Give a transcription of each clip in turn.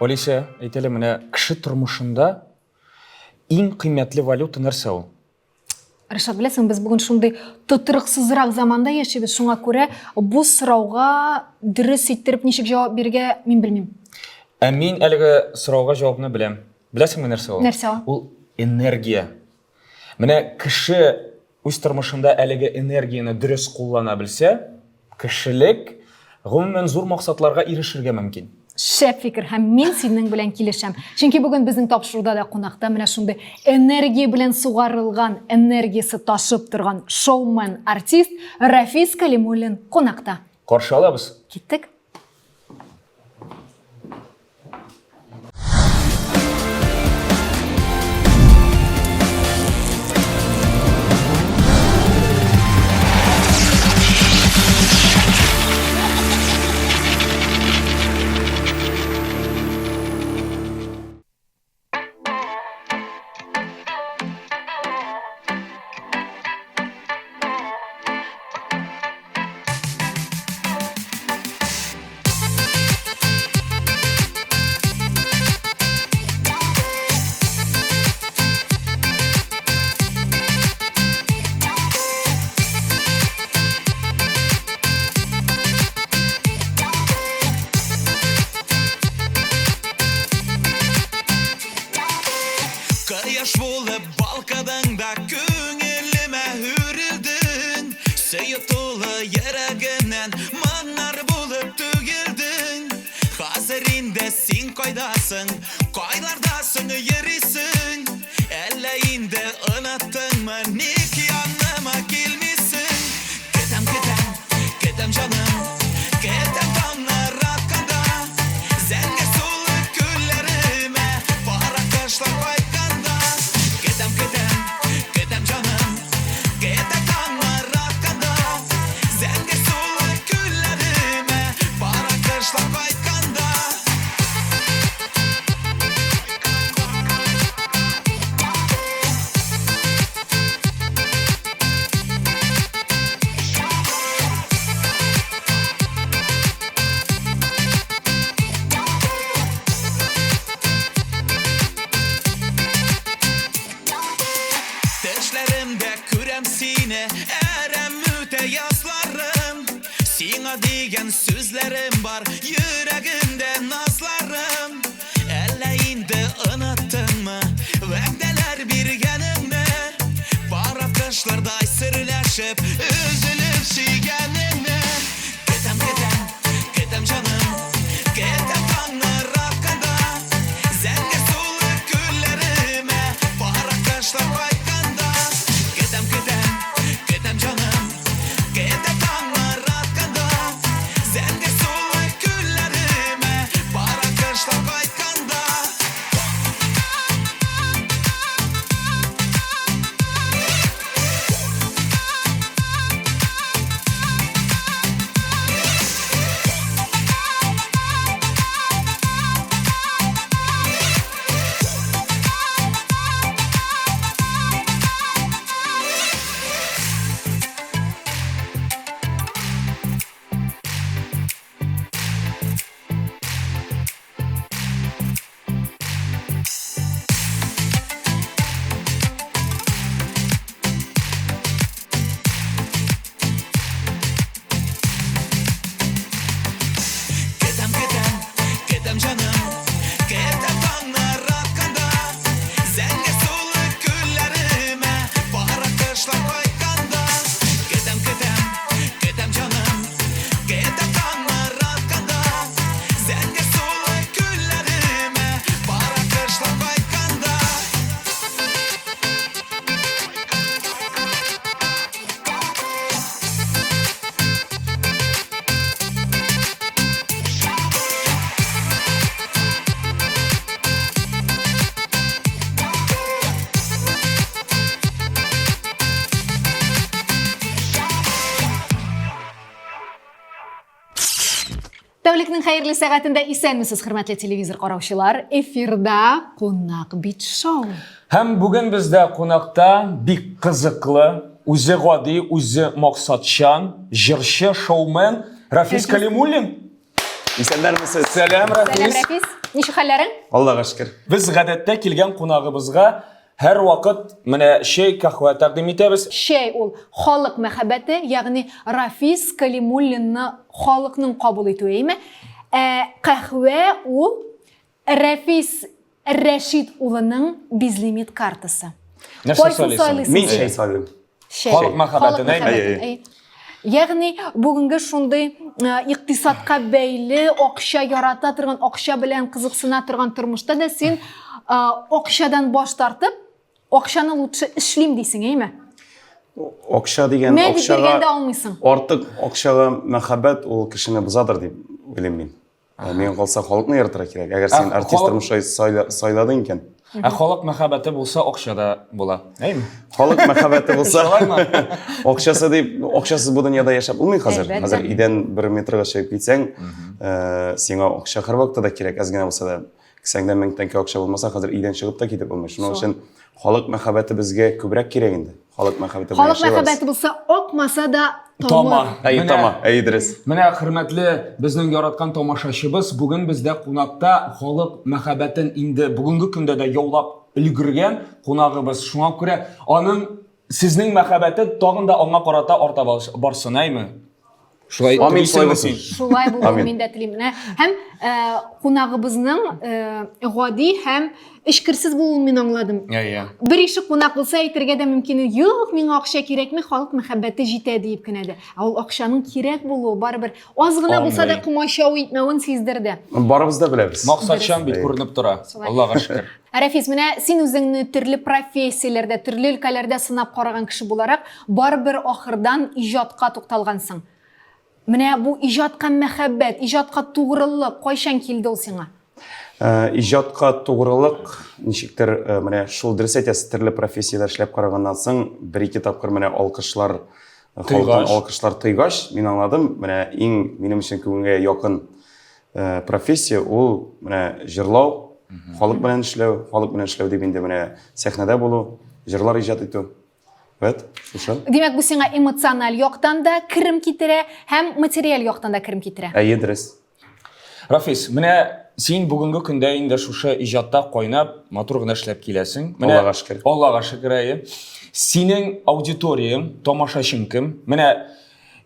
Олеся, әйт әле, менә кеше тормышында иң кыйммәтле валюта нәрсә ул? Ришат, беләсең, без бүген шундый тотрыксызрак заманда яшибез, шуңа күрә бу сорауга дөрес иттереп ничек җавап бирергә мин белмим. Ә мин әлеге сорауга җавапны беләм. Беләсеңме нәрсә ул? Нәрсә ул? Ул энергия. Менә кеше үз тормышында әлеге энергияне дөрес куллана белсә, кешелек гомумән зур максатларга ирешергә мөмкин. Шәп фикер һәм мин синең белән килешәм. Чөнки бүген безнең тапшыруда да кунакта менә шундый энергия белән сугарылган, энергиясе ташып торган шоумен артист Рафис Калимуллин кунакта. Каршы алабыз. Киттек. Кояш булып балкыдың да күңелемә үрелдең Сөю тулы йөрәгемнән моңнар булып түгелдең Хәзер инде син кайдасың, кайлардасың йөрисең Әллә инде оныттыңмы, ник яныма килмисең Көтәм, көтәм, көтәм җаным, көтәм таңнар атканда Зәңгәр сулы күлләремә пар кошлар кайтканда Көтәм, көтәм, көтәм җаным, көтәм таңнар атканда Зәңгәр сулы күлләремә пар кошлар кайтканда Төшләремдә күрәм сине, әрәм үтә язларым. Сиңа дигән сүзләрем бар, йөрәгемдә назларым. Әллә инде оныттыңмы вәгъдәләр биргәнеңне? Пар кошлардай серләшеп, өзелеп сөйгәнеңне. Көтәм, көтәм, көтәм җаным, көтәм таңнар атканда. Зәңгәр сулы күлләремә пар кошлар кайтканда. Көтәм, көтәм, көтәм җаным, көтәм таңнар атканда. Зәңгәр сулы күлләремә пар кошлар кайтканда. Көтәм, көтәм, көтәм җаным, көтәм таңнар атканда. Зәңгәр сулы күлләремә пар кошлар кайтканда. Көтәм, көтәм, көтәм җаным, көтәм таңнар атканда. Зәңгәр сулы күлләремә пар кошлар кайтканда. Тәүлекнең хәерле сәгатендә исәнмесез, хөрмәтле телевизор караучылар. Эфирда Кунак бит шоу. Һәм бүген бездә кунакта бик кызыклы, үзе гади, үзе максатчан, җырчы, шоумен Рафис Калимуллин. Исәннәрмесез? Сәлам, Рафис. Сәлам, Рафис. Ничек хәлләрең? Аллага шөкер. Без гадәттә килгән кунагыбызга һәрвакыт менә чәй, каһвә тәкъдим итәбез. Чәй ул халык мәхәббәте, ягъни Рафис Калимуллинны халыкның кабул итүе, әйме? Ә каһвә ул Рәфис Рәшит улының безлимит картасы. Нәрсә Кайсын сайлыйсың? сайлыйсың? Мин чәй сайлыйм. Чәй. Халык мәхәббәтен, Халык әйме? мәхәббәтен, әй. Ягъни бүгенге шундый э, икътисадка бәйле акча ярата торган, акча белән кызыксына торган тормышта да син э, акчадан баш тартып, акчаны лучше эшлим дисең, әйме? Акча дигән Мә дип акчага биргәндә алмыйсың. артык акчага мәхәббәт ул кешене бозадыр дип уйлыйм мин. Ә Миңа калса халыкны яратырга кирәк. Әгәр син артист тормышы сайладың икән. Ә халык мәхәббәте булса, акча да була. Әйме? Халык мәхәббәте булса, акчасы дип, акчасыз бу дөньяда яшәп булмый хәзер. Хәзер өйдән бер метрга чыгып китсәң, э, сиңа акча һәрвакытта да кирәк, әз генә булса да. Кесәңдә 1000 тәңкә акча булмаса, хәзер өйдән чыгып та китеп булмый. Шуның өчен халык мәхәббәте безгә күбрәк кирәк инде. Халык мәхәббәте Халык мәхәббәте булса, акмаса да тама. Әйе, тама. Әйе, дөрес. Менә хөрмәтле безнең яраткан тамашачыбыз, бүген бездә кунакта халык мәхәббәтен инде бүгенге көндә дә яулап өлгергән кунагыбыз. Шуңа күрә аның сезнең мәхәббәте тагын да аңа карата арта барсын, әйме? Шулай Амин, шулай булсын. Шулай булуын мин дә телим. Менә һәм э, кунагыбызның э, гади һәм эчкерсез булуын мин аңладым. Иә, Бер ише кунак булса әйтергә дә мөмкин, юк, миңа акча кирәкми, халык мәхәббәте җитә диеп кенә дә. Ә ул акчаның кирәк булуы барыбер аз гына булса да комачау итмәвен сиздерде. Барыбыз да беләбез. Максатчан бит күренеп тора. Аллага шөкер. Рәфис, менә син үзеңне төрле профессияләрдә, төрле өлкәләрдә сынап караган кеше буларак, барыбер ахырдан иҗатка тукталгансың. Менә бу иҗатка мәхәббәт, иҗатка тугрылык кайчан килде ул сиңа? Э, иҗатка тугрылык ничектер э, менә шул дөрес әйтәсез, төрле профессиядә эшләп караганнан соң бер-ике тапкыр менә алкышлар э, халыктан алкышлар тойгач, мин аңладым, менә иң минем өчен күңелгә якын Э, профессия ул менә җырлау, халык белән эшләү, халык белән эшләү дип инде менә сәхнәдә булу, җырлар иҗат итү. Вот, шушы. Димәк, бу сиңа эмоциональ яктан да керем китерә һәм материаль яктан да керем китерә. Әйе, дөрес. Рафис, менә син бүгенге көндә инде шушы иҗатта кайнап, матур гына эшләп киләсең. Менә Аллага шөкер. Аллага шөкер, әйе. Синең аудиторияң, тамашачың кем? Менә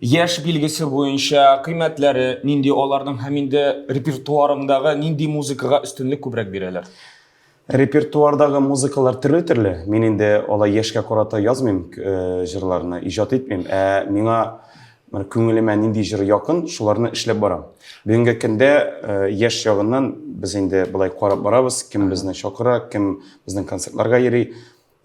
Яшь билгесе буенча кыйммәтләре нинди аларның һәм инде репертуарыңдагы нинди музыкага өстенлек күбрәк бирәләр? Репертуардагы музыкалар төрле-төрле. Мин инде алай яшькә карата язмыйм э, җырларны, иҗат итмим. Ә миңа менә күңелемә нинди җыр якын, шуларны эшләп барам. Бүгенге көндә э, яшь ягыннан без инде болай карап барабыз, кем безне чакыра, кем безнең концертларга йөри.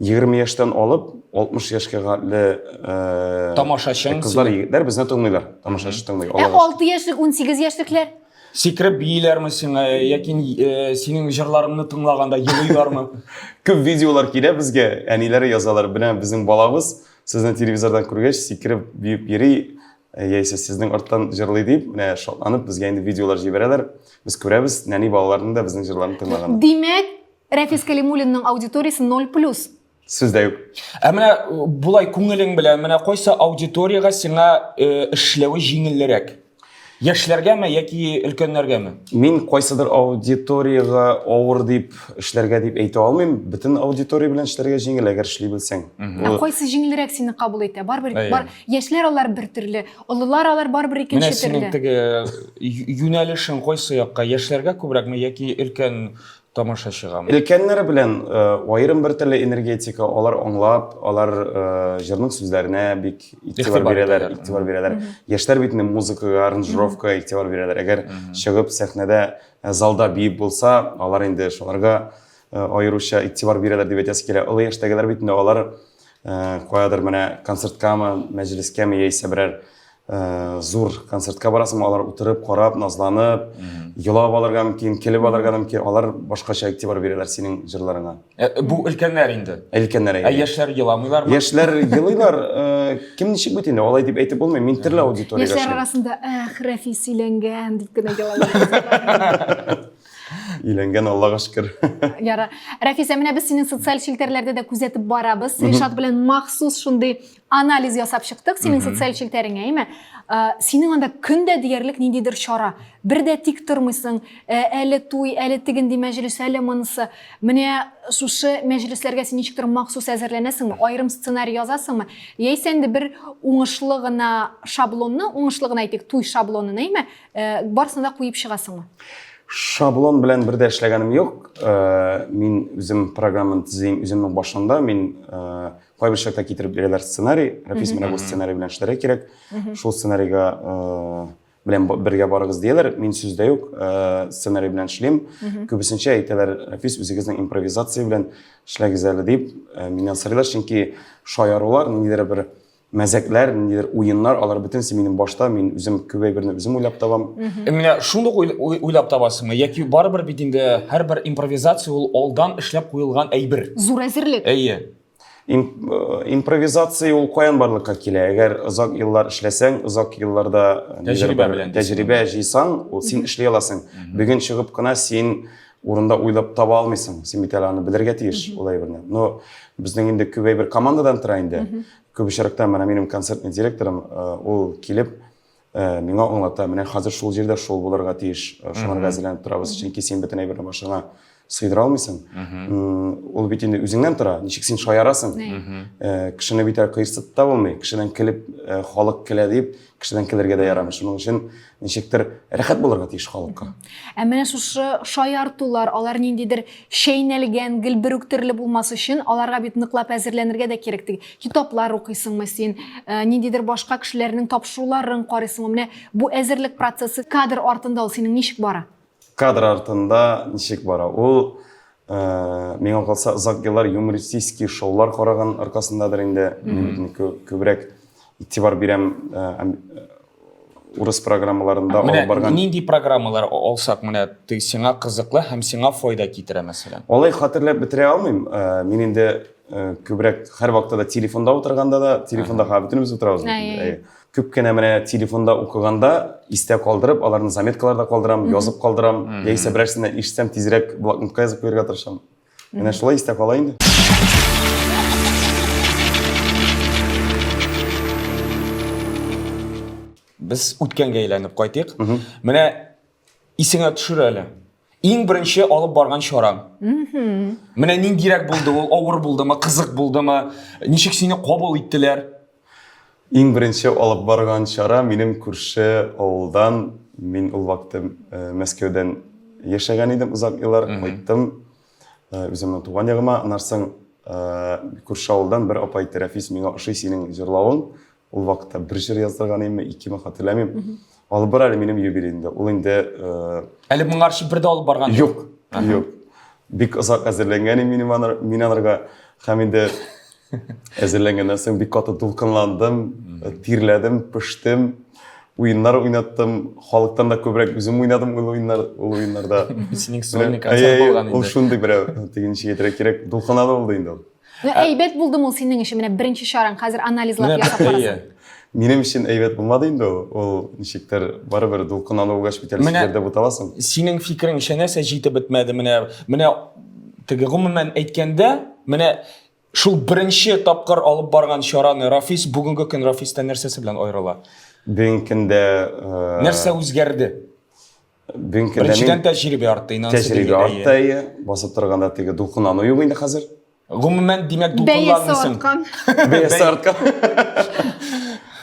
20 яшьтән алып 60 яшькә хәтле э, Тамашачың кызлар, егетләр безне тыңлыйлар. Тамашачы тыңлый. Ә 6 яшьлек, 18 яшьлекләр? Сикереп бииләрме сиңа, яки э, синең җырларыңны тыңлаганда елыйлармы? Күп видеолар килә безгә, әниләре язалар, менә безнең балабыз сезне телевизордан күргәч сикереп биеп йөри, э, яисә сезнең арттан җырлый дип, менә шатланып безгә инде видеолар җибәрәләр. Без күрәбез, нәни балаларның да безнең җырларны тыңлаганын. Димәк, Рәфис Кәлимуллинның аудиториясе 0 плюс. Сүз дә юк. Ә менә э, болай күңелең белән, менә кайсы аудиториягә сиңа э, эшләве җиңелрәк? Яшьләргәме яки өлкәннәргәме? Мин кайсыдыр аудиториягә авыр дип эшләргә дип әйтә алмыйм. Бөтен аудитория белән эшләргә җиңел, әгәр эшли белсәң. Ә кайсы җиңелрәк сине кабул итә? Барыбер бар яшьләр алар бер төрле, олылар алар барыбер икенче Менә синең төрле. теге юнәлешең кайсы якка? Яшьләргә күбрәкме яки өлкән тамашачыгамы? Өлкәннәр белән э, аерым бер төрле энергетика, алар аңлап, алар э, җырның сүзләренә бик игътибар бирәләр, игътибар бирәләр. Яшьләр бит инде музыкага, аранжировкага игътибар бирәләр. Әгәр чыгып сәхнәдә э, залда биеп булса, алар инде шуларга аеруча игътибар бирәләр дип әйтәсе килә. Олы яшьтәгеләр бит инде алар каядыр менә концерткамы, мәҗлескәме яисә берәр Э, зур концертка барасың, алар утырып, карап, назланып, елап алырга мөмкин, көлеп алырга мөмкин. Алар башкача игътибар бирәләр синең җырларыңа. Э, бу өлкәннәр инде. Өлкәннәр. Ә яшьләр еламыйлармы? Яшьләр елыйлар. Э, кем ничек бит инде, алай дип әйтеп булмый. Мин төрле аудиториягә Яшьләр арасында, эх, Рәфис өйләнгән дип кенә елалар. Өйләнгән, Аллага шөкер. Яра. Рәфис, ә менә без синең социаль челтәрләрдә дә күзәтеп барабыз. Ришат белән махсус шундый анализ ясап чыктык синең социаль челтәреңә, әйме? Синең анда көн дә диярлек ниндидер чара. Бер дә тик тормыйсың. Әле туй, әле тегенди мәҗлес, әле монысы. Менә шушы мәҗлесләргә син ничектер махсус әзерләнәсеңме? Аерым сценарий язасыңмы? Яисә инде бер уңышлы гына шаблонны, уңышлы гына әйтик, туй шаблонын, әйме? Барысын да куеп чыгасыңмы? Шаблон белән бер дә эшләгәнем юк. Мин үзем программаны төзим, үземнең башында мин кайбер чакта китереп бирәләр сценарий. Рафис, менә бу сценарий белән эшләргә кирәк. Шул сценарийга белән бергә барыгыз дияләр. Мин сүз дә юк, сценарий белән эшлим. Күбесенчә әйтәләр, Рафис, үзегезнең импровизация белән эшләгез әле дип, миннән сорыйлар, чөнки шаярулар, ниндидер бер мәзәкләр, ниндидер уеннар, алар бөтенесе минем башта, мин үзем күп әйберне үзем уйлап табам. Менә шундук уйлап табасыңмы? Яки барыбер бит инде һәрбер импровизация ул алдан эшләп куелган әйбер. Зур әзерлек. Әйе. Э, импровизация ул каян барлыкка килә? Әгәр озак еллар эшләсәң, озак елларда э, тәҗрибә белән тәҗрибә җыйсаң, ул син эшли аласың. Бүген чыгып кына син урында уйлап таба алмыйсың. Син бит әле аны белергә тиеш ул әйберне. Но безнең инде күп әйбер командадан тора инде. Күп очракта менә минем концертный директорым, э, ул килеп миңа аңлата, менә хәзер шул җирдә шул булырга тиеш, шуңарга әзерләнеп торабыз, чөнки син бөтен әйберне башыңа сыйдыра алмыйсың. Ул бит инде үзеңнән тора, ничек син шаярасың. Кешене бит әле кыерсытып та булмый, кешедән көлеп, халык көлә дип, кешедән көлергә дә ярамый. Шуның өчен ничектер рәхәт булырга тиеш халыкка. Ә менә шушы шаяртулар, алар ниндидер чәйнәлгән, гел бер үк төрле булмас өчен, аларга бит ныклап әзерләнергә дә кирәк. Теге китаплар укыйсыңмы син, ниндидер башка кешеләрнең тапшыруларын карыйсыңмы? Менә бу әзерлек процессы кадр артында ул синең ничек бара? Кадр артында ничек бара? Ул э, миңа калса озак еллар юмористический шоулар караган аркасындадыр инде. Мин бит күбрәк игътибар бирәм э, э, урыс программаларында алып барган. Нинди программалар алсак, менә сиңа кызыклы һәм сиңа файда китерә, мәсәлән? Алай хәтерләп бетерә алмыйм. Мин инде күбрәк һәрвакытта да телефонда утырганда да, телефонда һәр бөтенебез утырабыз. Күп кенә менә телефонда укыганда истә калдырып, аларны заметкаларда калдырам, язып калдырам, яисә берәрсеннән ишетсәм, тизрәк блокнотка язып куярга тырышам. Менә шулай истә кала инде. Без үткәнгә әйләнеп кайтыйк. Менә исеңә төшер әле. Иң беренче алып барган чараң. Менә ниндирәк булды ул, авыр булдымы, кызык булдымы, ничек сине кабул иттеләр? Иң беренче алып барган чара минем күрше авылдан, мин ул вакытта э, Мәскәүдән яшәгән идем озак еллар, кайттым э, үземнең туган ягыма. Аннан соң э, күрше авылдан бер апа әйтте, Рәфис, миңа ошый синең җырлавың. Ул вакытта бер җыр яздырган идемме, икеме хәтерләмим. Алып бар әле минем юбилейымда. Ул инде э, Әле моңарчы бер дә алып барган юк. Юк. Бик озак әзерләнгән идем минем анар, мин анарга һәм инде әзерләнгәннән соң бик каты дулкынландым, тирләдем, пештем. Уеннар уйнаттым, халыктан да күбрәк үзем уйнадым ул уеннар, ул уеннарда. Синең сольный концерт булган инде. Ул шундый берәү, теге ничек әйтергә кирәк, дулкынлану булды инде ул. Ну, әйбәт булдымы ул синең өчен? Менә беренче чараң, хәзер анализлап ясап карасаң. Минем өчен әйбәт булмады инде ул. Ул ничектер барыбер дулкынлану булгач бит әле сүзләрдә буталасың. Синең фикереңчә нәрсә җитеп бетмәде? Менә менә теге гомумән әйткәндә, менә шул беренче тапкыр алып барган чараны Рафис бүгенге көн Рафистан нәрсәсе белән аерыла? Бүгенге көндә э, нәрсә үзгәрде? Бүгенге көндә Беренчедән тәҗрибә артты, инансы Тәҗрибә артты, әйе. Басып торганда теге дулкынлану юк инде хәзер. Гомумән, димәк, дулкынланмыйсың. Бәясе арткан. Бәясе арткан.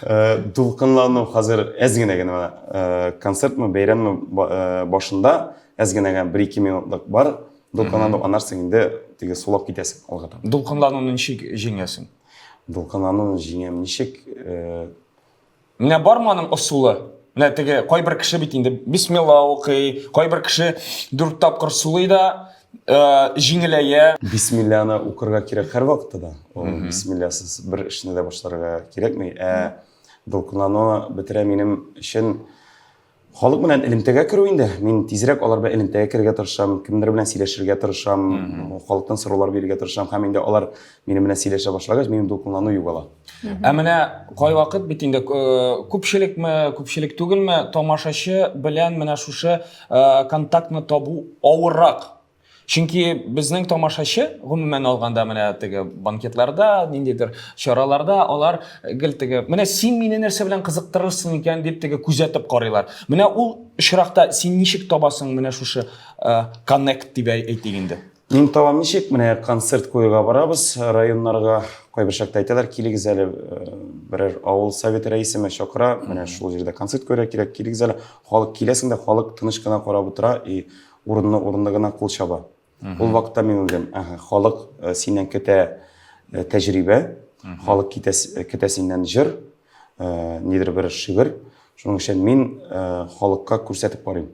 Э, дулкынлану хәзер әз генә генә э, концертмы, бәйрәмме э, башында әз генә генә бер-ике минутлык бар. Дулкынлану аннан соң инде теге сулап китәсең алга таба. Дулкынлануны ничек җиңәсең? Дулкынлануны җиңәм ничек? Менә бармы аның ысулы? Менә теге кайбер кеше бит инде бисмилла укый, кайбер кеше дүрт тапкыр сулый да э, җиңеләя. Бисмилланы укырга кирәк һәрвакытта да. Ул бисмилласыз бер эшне дә башларга кирәкми. Ә дулкынлану бетерә минем өчен. Халык белән элемтәгә керү инде. Мин тизрәк алар белән элемтәгә керергә тырышам, кемнәр белән сөйләшергә тырышам, халыктан сораулар бирергә тырышам һәм инде алар минем белән сөйләшә башлагач, минем дулкынлану югала. Ә менә кайвакыт бит инде күпчелекме, күпчелек түгелме, тамашачы белән менә шушы контактны табу авыррак. Чөнки безнең тамашачы, гомумән алганда, менә теге банкетларда, ниндидер чараларда алар гел теге, менә син мине нәрсә белән кызыктырырсың икән дип теге күзәтеп карыйлар. Менә ул очракта син ничек табасың менә шушы коннект дип әйтик инде? Мин табам ничек, менә концерт куюга барабыз районнарга, кайбер чакта әйтәләр, килегез әле, берәр авыл советы рәисеме чакыра, менә шул җирдә концерт куярга кирәк, килегез әле. Халык киләсең дә, халык тыныч кына карап утыра и урынны урынны гына кул чаба. Ул вакытта мин уйлыйм, әһә, халык э, синнән көтә э, тәҗрибә, халык китә, э, көтә синнән җыр, нидер бер шигырь. Шуның өчен мин халыкка күрсәтеп карыйм.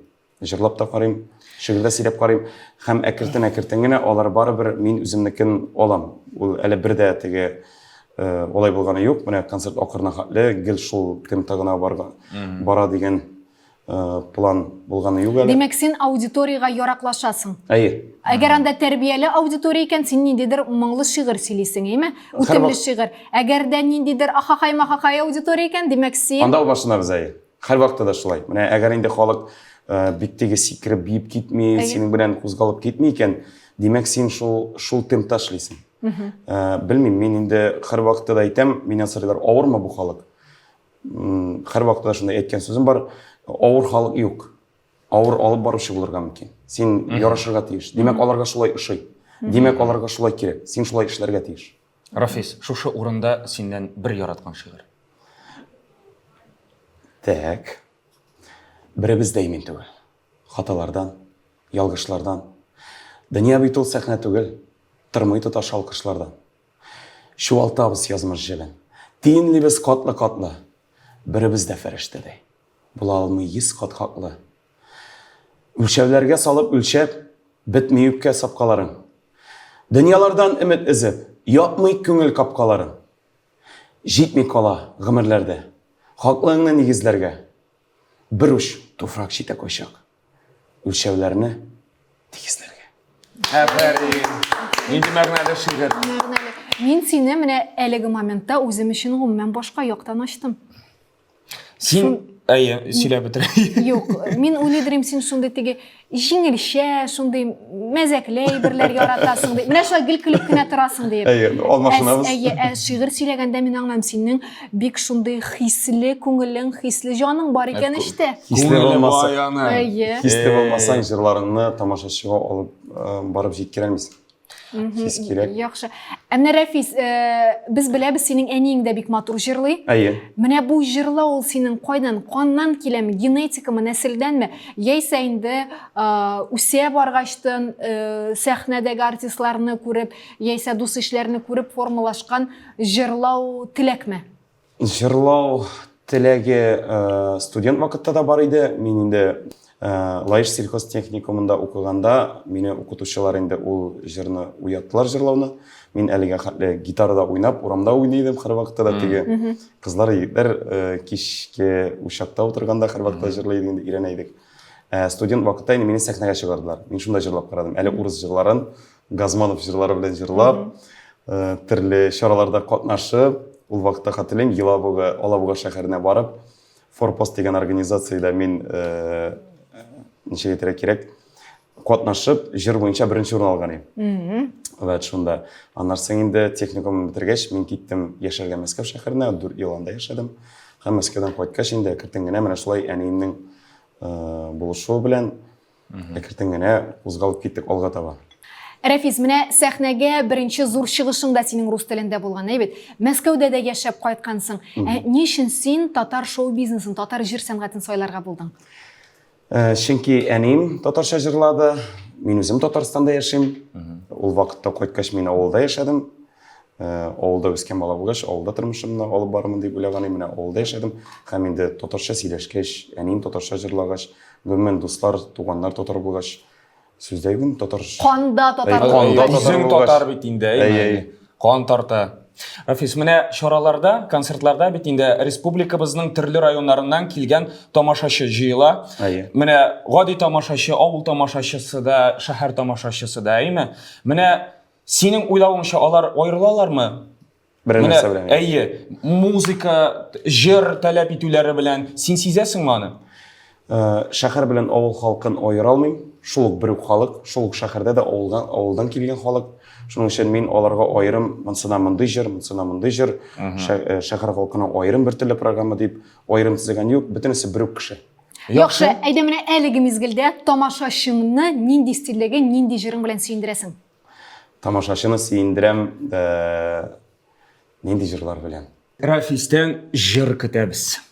Җырлап та карыйм, шигырь дә сөйләп карыйм һәм әкертен-әкертен генә алар барыбер мин үземнекен алам. Ул әле бер дә теге алай булганы юк. Менә концерт ахырына хәтле гел шул темпта гына барган, бара дигән Э, план булганы юк әле. Димәк, син аудиториягә яраклашасың. Әйе. Әгәр анда тәрбияле аудитория икән, син ниндидер моңлы шигырь сөйлисең, әйеме? Үтемле шигырь. Әгәр дә ниндидер ахахай-махахай аудитория икән, димәк, син Анда алмашынабыз, әйе. Һәрвакытта да шулай. Менә әгәр инде халык э, бик тиге сикереп биеп китми, синең белән кузгалып китми икән, димәк, син шул шул темпта эшлисең. Э, белмим, мин инде һәрвакытта да әйтәм, миннән сорыйлар, авырмы бу халык? Һәрвакытта да шундай әйткән сүзем бар, авыр халык юк. Авыр алып баручы булырга мөмкин. Син ярашырга тиеш. Димәк, аларга шулай ошый. Димәк, аларга шулай кирәк. Син шулай эшләргә тиеш. Рафис, шушы урында синнән бер яраткан шигырь. Так. Беребез дә имин түгел. Хаталардан, ялгышлардан. Дөнья бит ул сәхнә түгел. Тормый тоташ алкышлардан. Чуалтабыз язмыш җебен. Тиенлибез катлы-катлы. Беребез дә фәрештәдәй. Була алмый 100 кат хаклы. Үлчәүләргә салып үлчәп, бетми үпкә сапкаларың. Дөньялардан өмет өзеп, япмый күңел капкаларын. Җитми кала гомерләрдә. Хаклыгыңны нигезләргә. Бер уч туфрак җитә кайчак. Үлчәүләрне тигезләргә. Афәрин! Нинди мәгънәле шигырь. Мәгънәле. Мин сине менә әлеге моментта үзем өчен гомумән башка яктан ачтым. Син, әйе, сөйләп бетер. Юк, мин уйлыйдыр идем, син шундый теге җиңелчә, шундый мәзәкле әйберләр яратасың дип. Менә шулай гел көлеп кенә торасың дип. Әйе, алмашынабыз. Әйе, ә шигырь сөйләгәндә мин аңлам, синең бик шундый хисле күңелең, хисле җаның бар икән эчтә. Хисле булмаса, Әйе. Хисле булмасаң, җырларыңны тамашачыга алып э, барып җиткерә алмыйсың. Хис кирәк. Яхшы. Ә менә Рәфис, э, без беләбез, синең әниең дә бик матур җырлый. Әйе. Менә бу җырлау ул синең кайдан, каннан киләме, генетикамы, нәселдәнме? Яисә инде э, үсә баргачтын э, сәхнәдәге артистларны күреп, яисә дус-ишләрне күреп формалашкан җырлау теләкме? Җырлау теләге э, студент вакытта да бар иде. Мин инде э, Лаеш сельхозтехникумында укыганда мине укытучылар инде ул җырны уяттылар җырлауны. Мин әлегә хәтле гитарада уйнап, урамда уйный идем һәрвакытта да теге кызлар, егетләр э, кичке учакта утырганда һәрвакытта җырлый идек инде, өйрәнә идек. Ә студент вакытта инде мине сәхнәгә чыгардылар. Мин шунда җырлап карадым. Әле урыс җырларын, Газманов җырлары белән җырлап, э, төрле чараларда катнашып, ул вакытта хәтерлим, Елабуга, Алабуга шәһәренә барып, Форпост дигән организациядә мин э, ничек әйтергә кирәк, катнашып, җыр буенча беренче урын алган идем. Вот шунда. Аннан соң инде техникумны бетергәч, мин киттем яшәргә Мәскәү шәһәренә, 4 ел анда яшәдем. Һәм Мәскәүдән кайткач инде әкертен генә менә шулай әниемнең э, булышуы белән Әкертен генә кузгалып киттек алга таба. Рәфис, менә сәхнәгә беренче зур чыгышың да синең рус телендә булган, әй бит? Мәскәүдә дә яшәп кайткансың. Ә ни өчен син татар шоу-бизнесын, татар җыр сәнгатен сайларга булдың? Э, чөнки әнием татарча җырлады, мин үзем Татарстанда яшим. Ул вакытта кайткач мин авылда яшәдем. Э, авылда үскән бала булгач, авылда тормышымны алып барырмын дип уйлаган идем. Менә авылда яшәдем һәм инде татарча сөйләшкәч, әнием татарча җырлагач, гомумән дуслар, туганнар татар булгач, сүз дә юк инде татар. Канда татар. Канда татар. Үзең татар бит инде, әйе. Кан тарта. Рафис, менә чараларда, концертларда бит инде республикабызның төрле районнарыннан килгән тамашачы җыела. Әйе. Менә гади тамашачы, авыл тамашачысы да, шәһәр тамашачысы да, әйеме? Менә синең уйлавыңча алар аерылалармы? Бер Менә, нәрсә белән. Әйе, музыка, җыр таләп итүләре белән син сизәсеңме аны? Э, шәһәр белән авыл халкын аера алмыйм. Шул ук бер үк халык, шул ук шәһәрдә дә авылдан, авылдан килгән халык. Шуның өчен мин аларга аерым монсына мондый җыр, монсына мондый җыр, э, шәһәр халкына аерым бер төрле программа дип аерым төзегән юк, бөтенесе бер үк кеше. Яхшы, әйдә менә әлеге мизгелдә тамашачыңны нинди стильдәге, нинди җырың белән сөендерәсең? Тамашачыны сөендерәм э, нинди җырлар белән? Рафистән җыр көтәбез.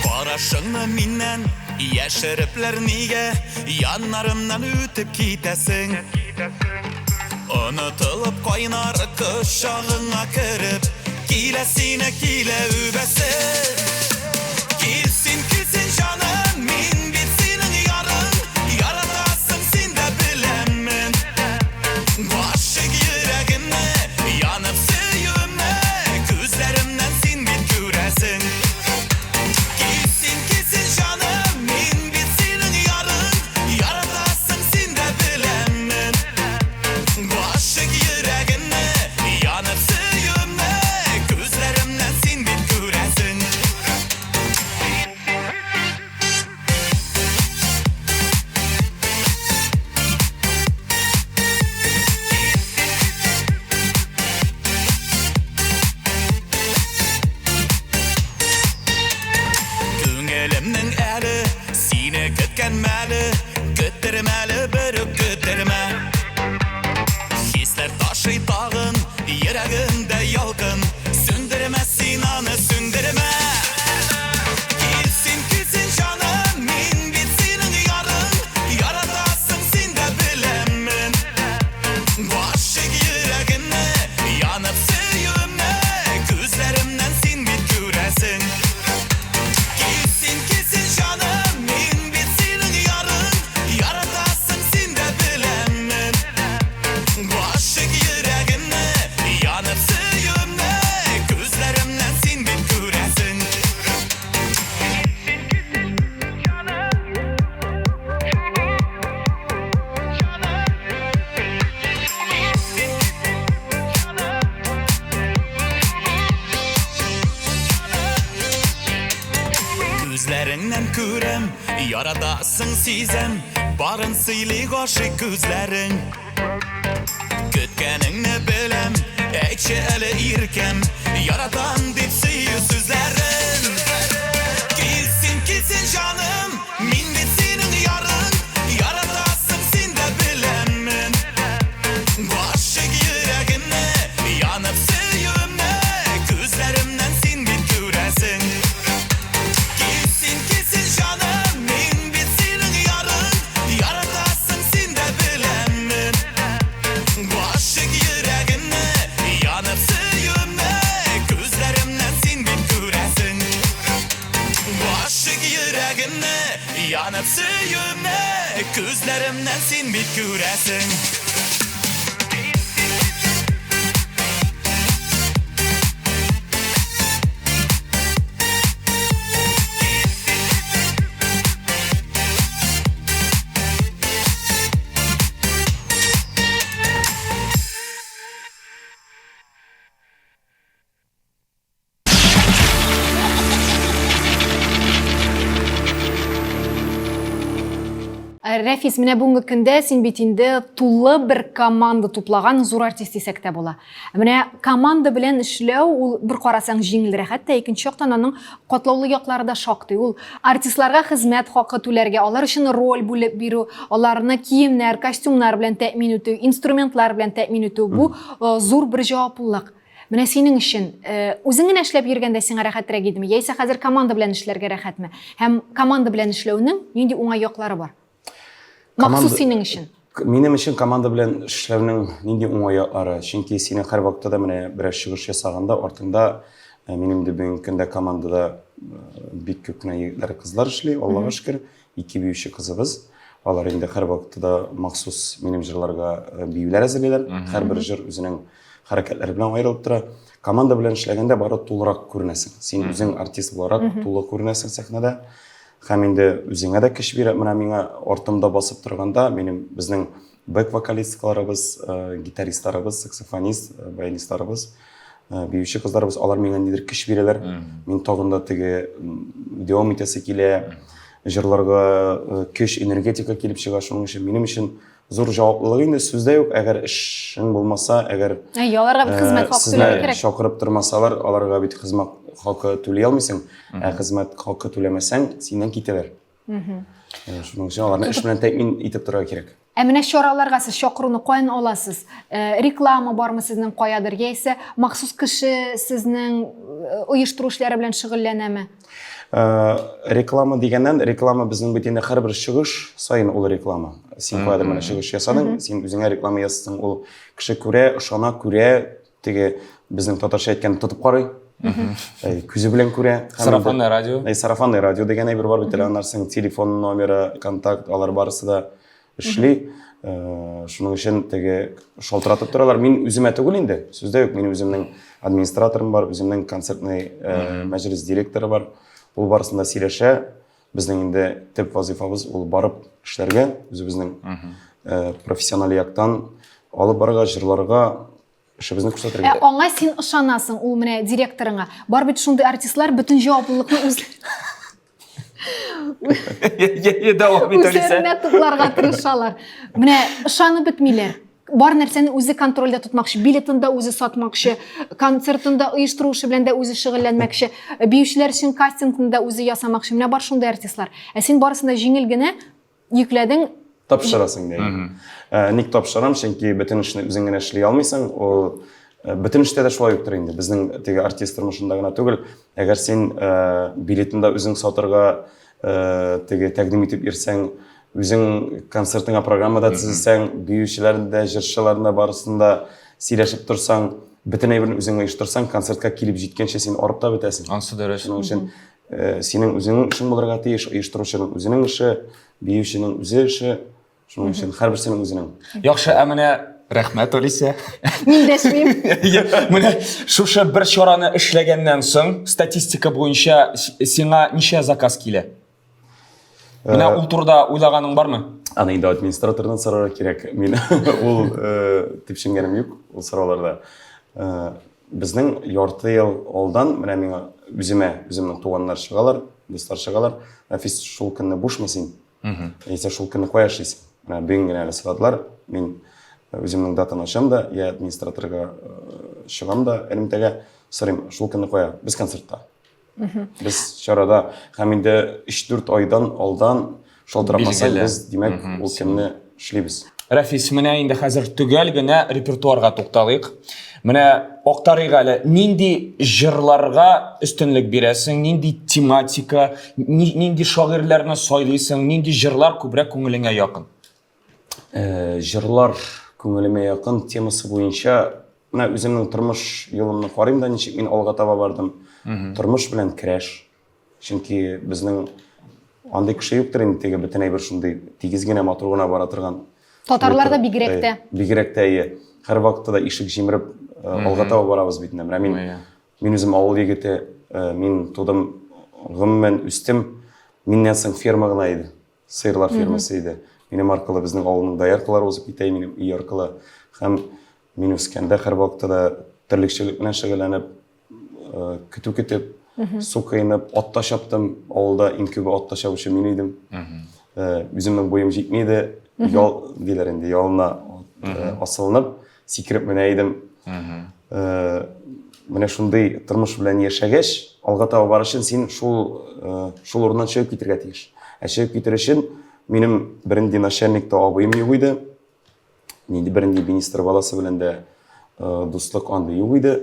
Карашыңны миннән яшерепләр нигә Яннарымнан үтеп китәсең Онытылып кайнар кочагыңа кереп Килә сине килә үбәсем Кил син, кил син, җаным, мин бит синең ярың Яратасың син дә беләмен Гашыйк йөрәгемне, янып сөюемне Күзләремнән син бит күрәсең Кил син, кил син, җаным, мин бит синең ярың Яратасың син дә беләмен Гашыйк йөрәгемне, янып сөюемне Күзләремнән син бит күрәсең. Күңелемнең әле сине көткән мәле, көттермә әле, берүк көттермә. Хисләр ташый тагын, йөрәгемдә ялкын, сүндермә син аны, сүндермә. Кил син, кил син, җаным, мин бит синең ярың, яратасың син дә беләмен. Гашыйк йөрәгемне, янып сөюемне, күзләремнән син бит күрәсең. Кил син, кил син, җаным, мин бит синең ярың, яратасың син дә беләмен. Гашыйк йөрәгемне, янып сөюемне, күзләремнән син бит күрәсең. Күзләреңнән күрәм, яратасың сизәм, барын сөйли гашыйк күзләрең. Көткәнеңне беләм, әйтче әле иркәм, яратам дип сөю сүзләрен. Килсен, килсен җаным, мин бит синең ярың, яратасың син дә беләмен. Гашыйк йөрәгемне, янып сөюемне, күзләремнән син бит күрәсең. Килсен, килсен җаным, мин бит синең ярың, яратасың син дә беләмен. Гашыйк йөрәгемне, янып сөюемне, күзләремнән син бит күрәсең. Гашыйк йөрәгемне, янып сөюемне, күзләремнән син бит күрәсең. Рәфис, менә бүгенге көндә син бит инде тулы бер команда туплаган зур артист дисәк тә була. Менә команда белән эшләү ул бер карасаң җиңелрәк, хәтта икенче яктан аның катлаулы яклары да шактый. Ул артистларга хезмәт хакы түләргә, алар өчен роль бүлеп бирү, аларны киемнәр, костюмнар белән тәэмин итү, инструментлар белән тәэмин итү бу э, зур бер җаваплылык. Менә синең өчен э, үзең генә эшләп йөргәндә сиңа рәхәтрәк идеме, яисә хәзер команда белән эшләргә рәхәтме? Һәм команда белән эшләүнең нинди уңай яклары бар? Махсус синең өчен. Минем өчен команда белән эшләүнең нинди уңай яклары? Чөнки синең һәрвакытта да менә берәр чыгыш ясаганда артыңда э, минем инде бүгенге көндә командада э, бик күп кенә егетләр, кызлар эшли, Аллага шөкер, ике биюче кызыбыз. Алар инде һәрвакытта да махсус минем җырларга э, биюләр әзерлиләр. Һәрбер җыр үзенең хәрәкәтләре белән аерылып тора. Команда белән эшләгәндә бары тулырак күренәсең. Син үзең артист буларак тулы күренәсең сәхнәдә. Һәм инде үзеңә дә көч бирә. Менә миңа артымда басып торганда, минем безнең бэк вокалисткаларыбыз, э, гитаристларыбыз, саксофонист, э, баянистларыбыз, э, биюче кызларыбыз, алар миңа нидер көч бирәләр. Мин тагын да теге дәвам итәсе килә. Җырларга көч, энергетика килеп чыга. Шуның өчен минем өчен зур җаваплылык инде сүз дә юк. Әгәр эшең булмаса, әгәр Әйе, аларга бит хезмәт хакы түләргә кирәк. Чакырып тормасалар, аларга бит хезмәт хакы түли алмыйсың. Ә хезмәт хакы түләмәсәң, синнән китәләр. Шуның өчен аларны эш белән тәэмин итеп торырга кирәк. Ә менә чараларга сез чакыруны каян аласыз? Реклама бармы сезнең каядыр, яисә махсус кеше сезнең оештыру эшләре белән шөгыльләнәме? Э, реклама дигәннән, реклама безнең бит инде һәрбер чыгыш саен ул реклама. Син каядыр менә чыгыш ясадың, син үзеңә реклама ясасаң, ул кеше күрә, ышана, күрә, теге безнең татарча әйткән тотып карый. Күзе белән күрә. Сарафанное радио. Сарафанное радио дигән әйбер бар бит әле, аннан соң телефон номеры, контакт, алар барысы да эшли. Э, шуның өчен теге шалтыратып торалар. Мин үземә түгел инде, сүз дә юк, минем үземнең администраторым бар, үземнең концертный э, мәҗлес директоры бар. Ул барысын да сөйләшә. Безнең инде төп вазифабыз ул барып эшләргә, үзебезнең э, профессиональ яктан алып барырга, җырларга, эшебезне күрсәтергә. Ә аңа син ышанасың, ул менә директорыңа. Бар бит шундый артистлар бөтен җаваплылыкны үз Дәвам ит, Алисә. Үзләренә тупларга тырышалар. Менә ышанып бетмиләр. Бар нәрсәне үзе контрольдә тотмакчы, билетын да үзе сатмакчы, концертын да оештыру эше белән дә үзе шөгыльләнмәкче, биючеләр өчен кастингны да үзе ясамакчы. Менә бар шундый артистлар. Ә син барысын да җиңел генә Йөкләдең. Тапшырасың дә. Э, ник тапшырам? Чөнки бөтен эшне үзең генә эшли алмыйсың. Ул э, бөтен эштә дә шулай уктыр инде. Безнең теге артист тормышында гына түгел. Әгәр син э, билетын да үзең сатырга теге тәкъдим итеп йөрсәң, үзең концертыңа программа да төзесәң, биючеләрне дә, җырчыларны да барысын да сөйләшеп торсаң, бөтен әйберне үзең оештырсаң, концертка килеп җиткәнче син арып та бетәсең. Ансы дөрес. Шуның өчен Э, синең үзеңнең эшең булырга тиеш, оештыручының үзенең эше, биюченең үзе эше. Шуның өчен һәрберсенең үзенең. Яхшы, ә менә рәхмәт, Олеся. Мин дәшмим. Менә шушы бер чараны эшләгәннән соң, статистика буенча сиңа ничә заказ килә? Менә ул турыда уйлаганың бармы? Аны инде администратордан сорарга кирәк. Мин ул э, төпченгәнем юк ул сорауларда. Э, Безнең ярты ел алдан менә миңа үземә, үземнең туганнар чыгалар, дуслар чыгалар. Рафис, шул көнне бушмы син? Яисә шул көнне кая эшлисең? Менә бүген генә әле сорадылар. Мин э, үземнең датаны ачам да, я администраторга э, чыгам да элемтәгә сорыйм, шул көнне кая? Без концертта. Без чарада һәм инде 3-4 айдан алдан шалтыратмасак, без, димәк, ул көнне эшлибез. Рәфис, менә инде хәзер төгәл генә репертуарга тукталыйк. Менә актарыйк әле, нинди җырларга өстенлек бирәсең, нинди тематика, нинди шагыйрьләрне сайлыйсың, нинди җырлар күбрәк күңелеңә якын? Э, җырлар күңелемә якын темасы буенча менә үземнең тормыш юлымны карыйм да, ничек мин алга таба бардым. Тормыш белән көрәш. Чөнки безнең андый кеше юктыр инде, теге бөтен әйбер шундый тигез генә, матур гына бара торган. Татарлар да бигрәк тә. Бигрәк тә, әйе. Һәрвакытта да ишек җимереп э, алга таба барабыз бит инде. Менә мин мин үзем авыл егете, э, мин тудым, гомумән үстем. Миннән соң ферма гына иде. Сыерлар фермасы иде. Минем аркылы безнең авылның дояркалары узып китә, минем өй аркылы. Һәм мин үскәндә һәрвакытта да терлекчелек белән шөгыльләнеп, э, көтү көтеп, су коенып, атта чаптым. Авылда иң күбе атта чабучы мин идем. Э, үземнең буем җитми иде. Ял диләр инде, ялына э, асылынып, сикереп менә идем. Э, менә шундый тормыш белән яшәгәч, алга таба барыр өчен син шул э, шул урыннан чыгып китергә тиеш. Ә чыгып китер өчен минем бернинди начальник та абыем юк иде. Нинди бернинди министр баласы белән дә Дуслык андый юк иде.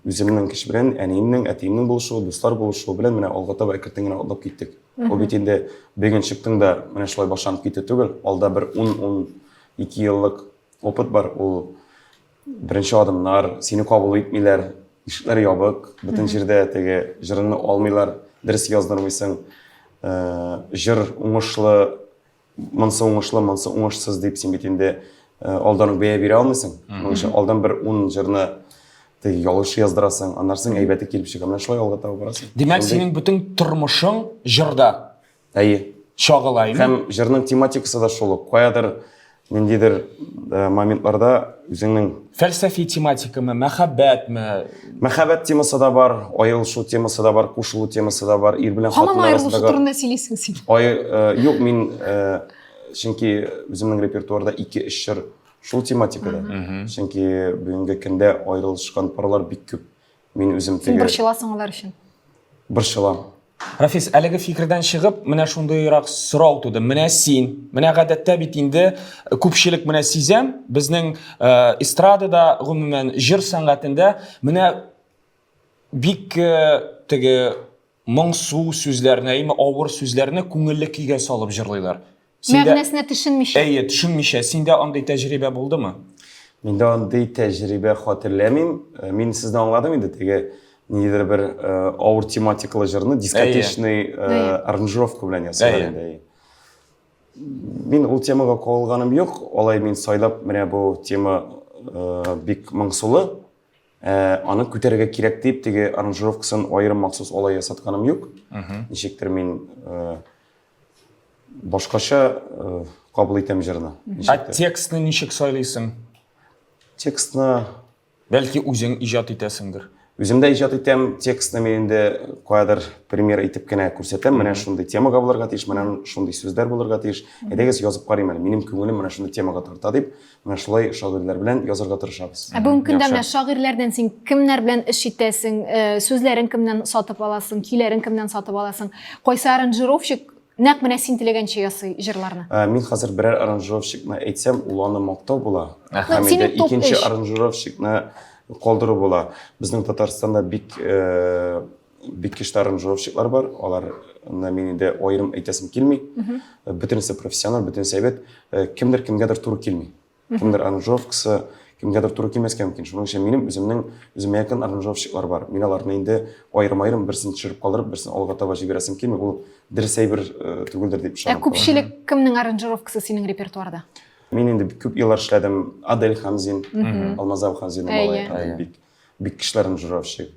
Үземнең көч белән, әниемнең, әтиемнең булышуы, дуслар булышуы белән менә алга таба әкертен генә атлап киттек. Ул бит инде бүген чыктың да менә шулай башланып китү түгел. Алда бер 10-12 еллык опыт бар. Ул беренче адымнар, сине кабул итмиләр, ишекләр ябык, бөтен җирдә теге җырыңны алмыйлар, дөрес яздырмыйсың. Җыр уңышлы Монсы уңышлы, монсы уңышсыз дип син бит инде э, алдан ук бәя бирә алмыйсың. Моның өчен алдан бер 10 җырны теге ялгыш яздырасың, аннан соң әйбәте килеп чыга. Менә шулай алга таба барасың. Димәк, синең бөтен тормышың җырда. Әйе. Чагыла, әйеме? Һәм җырның тематикасы да шул ук. Каядыр ниндидер э, моментларда үзеңнең фәлсәфи тематикамы, мәхәббәтме? Мәхәббәт темасы да бар, аерылышу темасы да бар, кушылу темасы да бар, ир белән хатын арасындагы. Һаман аерылышу турында сөйлисең син. Ай, э, юк, мин э, чөнки үземнең репертуарда 2-3 җыр шул тематикада. Чөнки бүгенге көндә аерылышкан парлар бик күп. Мин үзем теге Син борчыласың алар өчен. Борчылам. Рафис, әлеге фикердән чыгып, менә шундыйрак сорау туды. Менә син, менә гадәттә бит инде э, күпчелек менә сизәм, безнең э, эстрадада, гомумән, җыр сәнгатендә менә бик э, теге моңсу сүзләрне, әйме авыр сүзләрне күңелле көйгә салып җырлыйлар. Синдә... Мәгънәсенә төшенмичә. Әйе, төшенмичә. Синдә андый тәҗрибә булдымы? Миндә андый тәҗрибә хәтерләмим. Э, мин сезне аңладым инде, теге ниндидер бер э, авыр тематикалы җырны дискотечный э, аранжировка белән ясалар инде. Мин ул темага кагылганым юк. Алай мин сайлап, менә бу тема бик моңсулы, аны күтәрергә кирәк дип, теге аранжировкасын аерым махсус алай ясатканым юк. Ничектер мин Башкача э, кабул итәм җырны. Ә текстны ничек сайлыйсың? Текстны Бәлки үзең иҗат итәсеңдер. Үзем дә иҗат итәм, текстны мин инде каядыр пример итеп кенә күрсәтәм. Менә шундый темага булырга тиеш, менә шундый сүзләр булырга тиеш. Әйдәгез язып карыйм әле, минем күңелем менә шундый темага тарта дип, менә шулай шагыйрьләр белән язарга тырышабыз. Ә бүгенге көндә менә шагыйрьләрдән син кемнәр белән эш итәсең, э, сүзләрен кемнән сатып аласың, көйләрен кемнән сатып аласың? Кайсы аранжировщик нәкъ менә син теләгәнчә ясый җырларны? Ә, мин хәзер берәр аранжировщикны әйтсәм, ул аны мактау була. Һәм инде икенче аранжировщикны калдыру була. Безнең Татарстанда бик э, бик көчле аранжировщиклар бар. Аларны мин инде аерым әйтәсем килми. Бөтенесе профессионал, бөтенесе әйбәт. Э, кемдер кемгәдер туры килми. Кемдер аранжировкасы кемгәдер туры килмәскә мөмкин. Шуның өчен минем үземнең үземә якын аранжировщиклар бар. Мин аларны инде аерым-аерым берсен төшереп калдырып, берсен алга таба җибәрәсем килми. Ул дөрес әйбер э, түгелдер дип ышанам. Ә күпчелек кемнең аранжировкасы синең репертуарда? Мин инде күп еллар эшләдем. Адель Хамзин, Алмазов Хамзин малай, Адель бик бик көчле аранжировщик.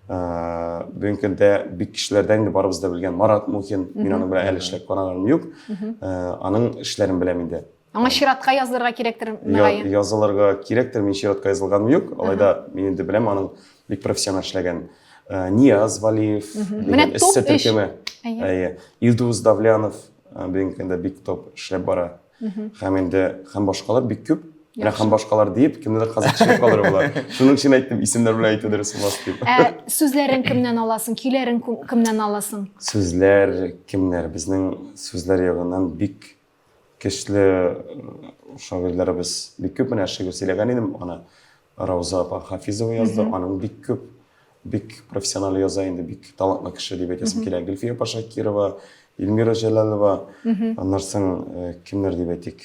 Э, бүгенге көндә бик көчлеләрдән инде барыбыз да белгән Марат Мухин, мин аның белән әле эшләп караганым юк. Э, аның эшләрен беләм инде. Аңа чиратка язылырга кирәктер, мөгаен. Язылырга кирәктер, мин чиратка язылганым юк. Алай да мин инде беләм аның бик профессиональ эшләгән. Э, Нияз Валиев, Менә топ төркеме. Әйе. Илдус Давлянов бүгенге көндә бик топ эшләп бара. Һәм инде һәм башкалар бик күп. Менә һәм башкалар диеп, кемнедер хәзер төшереп калыр була. Шуның өчен әйттем, исемнәр белән әйтү дөрес булмас дип. Ә сүзләрен кемнән аласың, көйләрен кемнән аласың? Сүзләр кемнәр? Безнең сүзләр ягыннан бик көчле шагыйрьләребез бик күп. Менә шигырь сөйләгән идем, аны Рауза апа Хафизова язды. Аның бик күп, бик профессиональ яза инде, бик талантлы кеше дип әйтәсем килә. Гөлфия апа Шакирова, Эльмира Җәләлова, аннан соң э, кемнәр дип әйтик?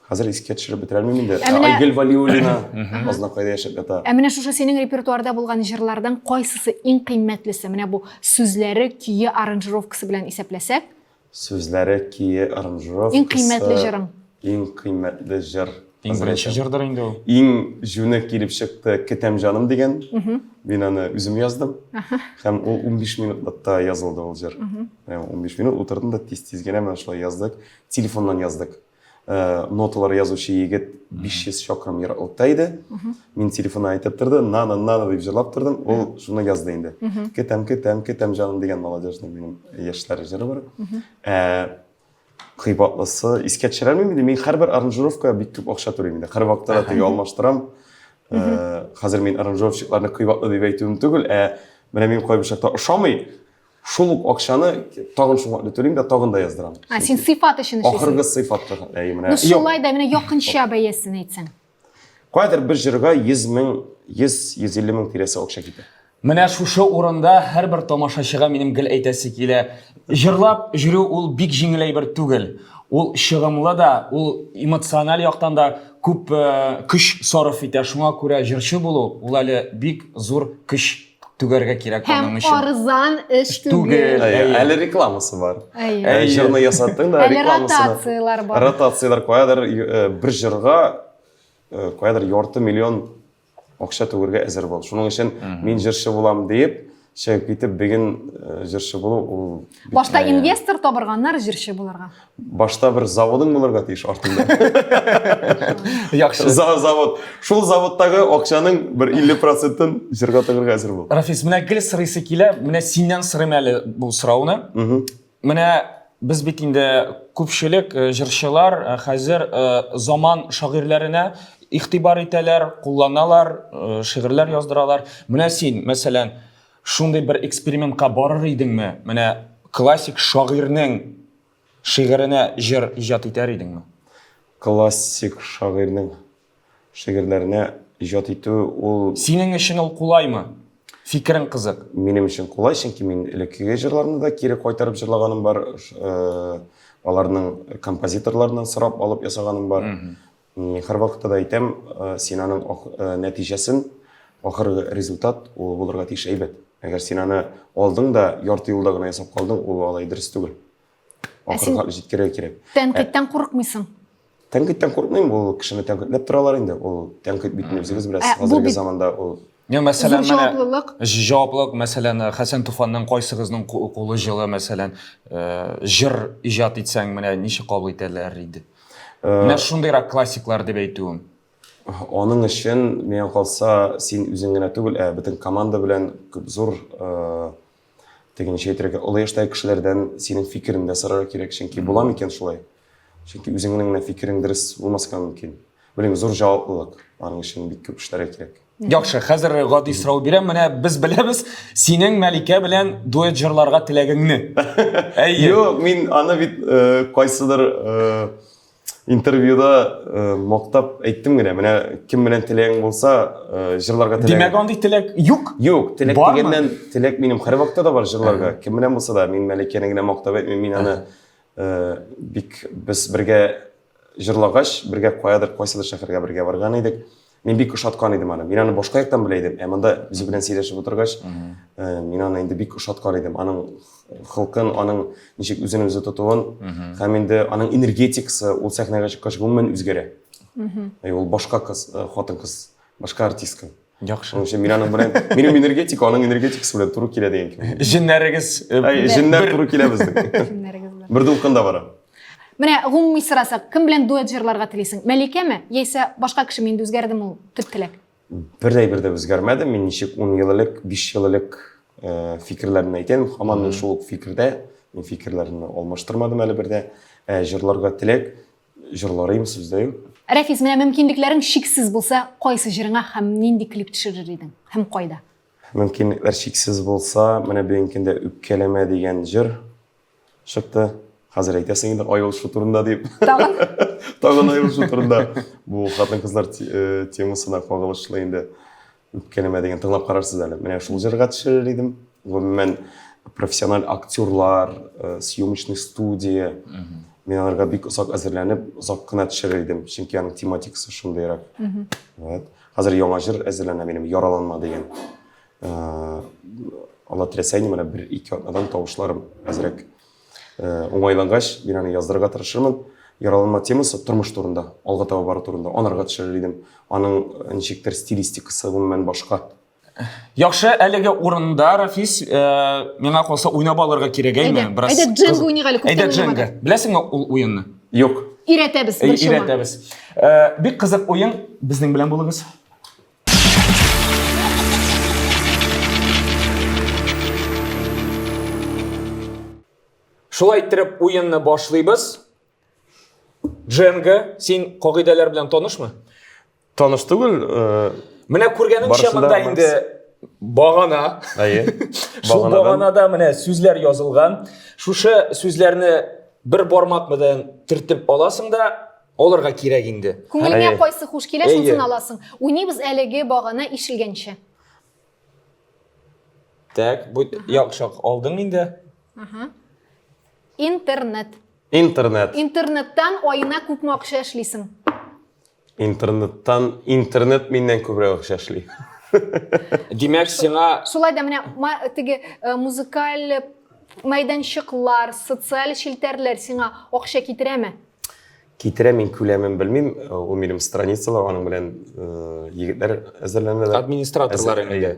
Хәзер искә төшереп бетерә алмыйм инде. Ә менә- Айгөл Валиуллина Азнакайда яшәп ята. Ә менә шушы синең репертуарда булган җырлардан кайсысы иң кыйммәтлесе? Менә бу сүзләре, көе, аранжировкасы белән исәпләсәк, Сүзләре, көе, аранжировкасы. Иң кыйммәтле җырың. Иң кыйммәтле җыр. Иң беренче җырдыр инде ул. Иң җүне килеп чыкты Кетәм җаным дигән. Мин аны үзем яздым. Һәм ул 15 минутлыкта язылды ул җыр. Менә 15 минут утырдым да тиз-тиз генә менә шулай яздык. Телефоннан яздык. Э, ноталар язучы егет 500 чакрым ераклыкта иде. Мин телефоннан әйтеп торды, нана, нана дип җырлап тордым. Ул шуны язды инде. Кетәм, кетәм, кетәм җаным дигән молодежный минем яшьләр җыры бар. Э, кыйбатлысы искә төшерә алмыйм инде. Мин һәрбер аранжировкага бик күп акча түлим инде. Һәрвакытта да теге алмаштырам. Э, хәзер мин аранжировщикларны кыйбатлы дип әйтүем түгел, ә менә мин кайбер чакта ошамый, Шул ук акчаны тагын шуңа түлим дә тагын да яздырам. А, син сыйфат өчен эшлисең. Ахыргы сыйфатка. Әйе, менә. Ну, шулай да менә якынча бәясен әйтсәң. Каядыр бер җырга 100 мең, 100-150 мең тирәсе акча китә. Менә шушы урында һәрбер тамашачыга минем гел әйтәсе килә. Җырлап йөрү ул бик җиңел әйбер түгел. Ул чыгымлы да, ул эмоциональ яктан да күп э, көч сарыф итә. Шуңа күрә җырчы булу ул әле бик зур көч түгәргә кирәк Һәм аның өчен. арзан эш Түгел. түгел. Әйе, Әйе. Әле рекламасы бар. Әйе. Ә, Җырны ясаттың да Әле рекламасына. ротацияләр бар. Ротацияләр каядыр э, бер җырга э, каядыр ярты миллион акча түгәргә әзер бул. Шуның өчен мин җырчы булам диеп, чыгып китеп бүген э, җырчы булу ул бик Башта әйе. инвестор табырга, аннары җырчы булырга. Башта бер заводың булырга тиеш артыңда. Яхшы. Завод. Шул заводтагы акчаның бер 50%-ын җырга тыгырга әзер бул. Рафис, менә гел сорыйсы килә, менә синнән сорыйм әле бу сорауны. Менә без бит инде күпчелек э, җырчылар э, хәзер э, заман шагыйрьләренә игътибар итәләр, кулланалар, шигырьләр яздыралар. Менә син, мәсәлән, шундый бер экспериментка барыр идеңме? Менә классик шагыйрьнең шигыренә җыр иҗат итәр идеңме? Классик шагыйрьнең шигырьләренә иҗат итү ул Синең өчен ул кулаймы? Фикерең кызык. Минем өчен кулай, чөнки мин элеккеге җырларны да кире кайтарып җырлаганым бар. Э, аларның композиторларыннан сорап алып ясаганым бар. Мин һәрвакытта да әйтәм, э, син аның э, нәтиҗәсен, ахыргы результат ул булырга тиеш әйбәт. Әгәр син аны алдың да ярты юлда гына ясап калдың, ул алай дөрес түгел. Ахырга җиткерергә кирәк. Тәнкыйтьтән курыкмыйсың? Тәнкыйтьтән курыкмыйм, ул кешене тәнкыйтьләп торалар инде. Ул тәнкыйть бит үзегез беләсез, хәзерге заманда ул. Не, мәсәлән, менә җаваплылык. Җаваплылык, мәсәлән, Хәсән Туфанның кайсыгызның кулы җылы, мәсәлән, э, җыр иҗат итсәң, менә ничек кабул итәләр иде. Э, менә шундыйрак классиклар дип әйтүем. Аның өчен, миңа калса, син үзең генә түгел, ә бөтен команда белән күп зур э, теге ничә әйтергә, олы яшьтәге кешеләрдән синең фикереңне дә сорарга кирәк, чөнки була микән шулай? Чөнки үзеңнең генә фикерең дөрес булмаска мөмкин. Белмим, зур җаваплылык. Аның өчен бик күп эшләргә кирәк. Яхшы, хәзер гади сорау бирәм. Менә без беләбез, синең Мәликә белән дуэт җырларга теләгеңне. Әйе. Юк, мин аны бит э, кайсыдыр э, интервьюда э, мактап әйттем генә. Менә кем белән теләгең булса, э, җырларга теләгең. Димәк, андый теләк юк? Юк, теләк дигәннән теләк минем һәрвакытта да бар җырларга. Кем белән булса да, мин Мәликәне генә мактап әйтмим, мин аны э, бик без бергә җырлагач, бергә каядыр, кайсыдыр шәһәргә бергә барган идек. Мин бик ошаткан идем аны. Мин аны башка яктан белә идем. Ә монда үзе белән сөйләшеп утыргач, э, мин аны инде бик ошаткан идем. Аның холкын, аның ничек үзен үзе тотуын һәм инде аның энергетикасы ул сәхнәгә чыккач гомумән үзгәрә. Әй, ул башка кыз, э, хатын-кыз, башка артистка. Яхшы. Шуның өчен мин аның белән, минем энергетика аның энергетикасы белән туры килә дигән кебек. Җеннәрегез э, Әй, җеннәр туры килә безнең. Җеннәрегез бар. Бер дулкында бара. Менә гомуми сорасак, кем белән дуэт җырларга телисең? Мәликәме яисә башка кешеме? Инде үзгәрдеме ул төп теләк? Бер дә бер дә үзгәрмәде. Мин ничек 10 ел элек, 5 ел элек э, фикерләремне әйтәм, һаман мин шул ук фикердә. Мин фикерләремне алмаштырмадым әле бер дә. Ә җырларга теләк, җырларыйм, сүз дә юк. Рәфис, менә мөмкинлекләрең чиксез булса, кайсы җырыңа һәм нинди клип төшерер идең? Һәм кайда? Мөмкинлекләр чиксез булса, менә бүгенге көндә Үпкәләмә дигән җыр чыкты. Хәзер әйтәсең инде Айыл шу турында дип. Тагын? Тагын Айыл шу турында. Бу хатын-кызлар э, темасына кагылышлы инде. Үпкәләмә дигән тыңлап карарсыз әле. Менә шул җырга төшерер идем. Гомумән, профессиональ актерлар, э, съемочный студия. Мин аларга бик озак әзерләнеп, озак кына төшерер идем, чөнки аның тематикасы шундыйрак. Вот. Хәзер яңа җыр әзерләнә минем, Яраланма дигән. Э, Алла теләсә инде менә бер-ике атнадан тавышларым әзрәк э, уңайлангач, мин аны яздырырга тырышырмын. Яраланма темасы тормыш турында, алга таба бару турында. Анарга төшерер идем. Аның э, ничектер стилистикасы гомумән башка. Яхшы, әлеге урында, Рафис, э, миңа калса уйнап алырга кирәк, әйме? Әйдә, әйдә, дженга уйныйк әле, күптән Әйдә, дженга. уйнамадык. Беләсеңме ул уенны? Юк. Өйрәтәбез, борчылма. Өйрәтәбез. Э, бик кызык уен, безнең белән булыгыз. Шулай иттереп уенны башлыйбыз. Дженга, син кагыйдәләр белән танышмы? Таныш түгел. Э, менә күргәнеңчә монда инде багана. Әйе. Шул баганада менә сүзләр язылган. Шушы сүзләрне бер бармак белән төртеп аласың да. Алырга кирәк инде. Күңелеңә Әйе. кайсы хуш килә, шунысын Әйе. аласың. Уйныйбыз әлеге багана ишелгәнче. Так, бу яхшы алдың инде. Ага. Интернет. Интернет. Интернеттан аена күпме акча эшлисең? Интернеттан интернет миннән күбрәк акча эшли. Димәк, сиңа Шулай да менә теге э, музыкаль мәйданчыклар, социаль челтәрләр сиңа акча китерәме? Китерә, мин күләмен белмим. Э, ул минем страницалар, аның белән э, егетләр әзерләнәләр. Администраторлар инде.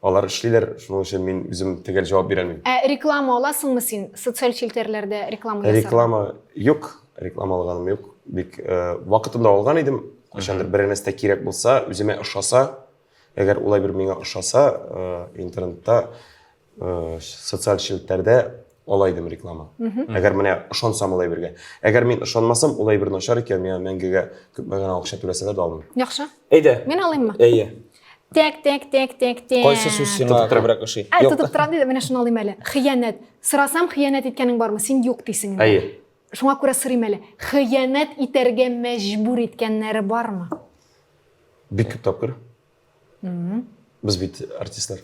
Алар эшлиләр, шуның өчен мин үзем төгәл җавап бирә алмыйм. Ә реклама аласыңмы син? Социаль челтәрләрдә реклама ясарга? Реклама юк, реклама алганым юк. Бик э, вакытында алган идем. Кайчандыр берәр нәрсә кирәк булса, үземә ошаса, әгәр ул әйбер миңа ошаса, э, интернетта, э, социаль челтәрдә ала идем реклама. Әгәр менә ышансам ул әйбергә. Әгәр мин ышанмасам, ул әйбер начар икән, миңа мәңгегә күпме генә акча түләсәләр дә алмыйм. Яхшы. Әйдә. Мин алыйммы? Әйе. Тәк, тәк, тәк, тәк, тәк. Кайсы сүз сиңа күбрәк ошый? Ә, тотып торам диде, менә шуны алыйм әле. Хыянәт. Сорасам, хыянәт иткәнең бармы? Син юк дисең инде. Әйе. Шуңа күрә сорыйм әле. Хыянәт итәргә мәҗбүр иткәннәре бармы? Бик күп тапкыр. Без бит артистлар.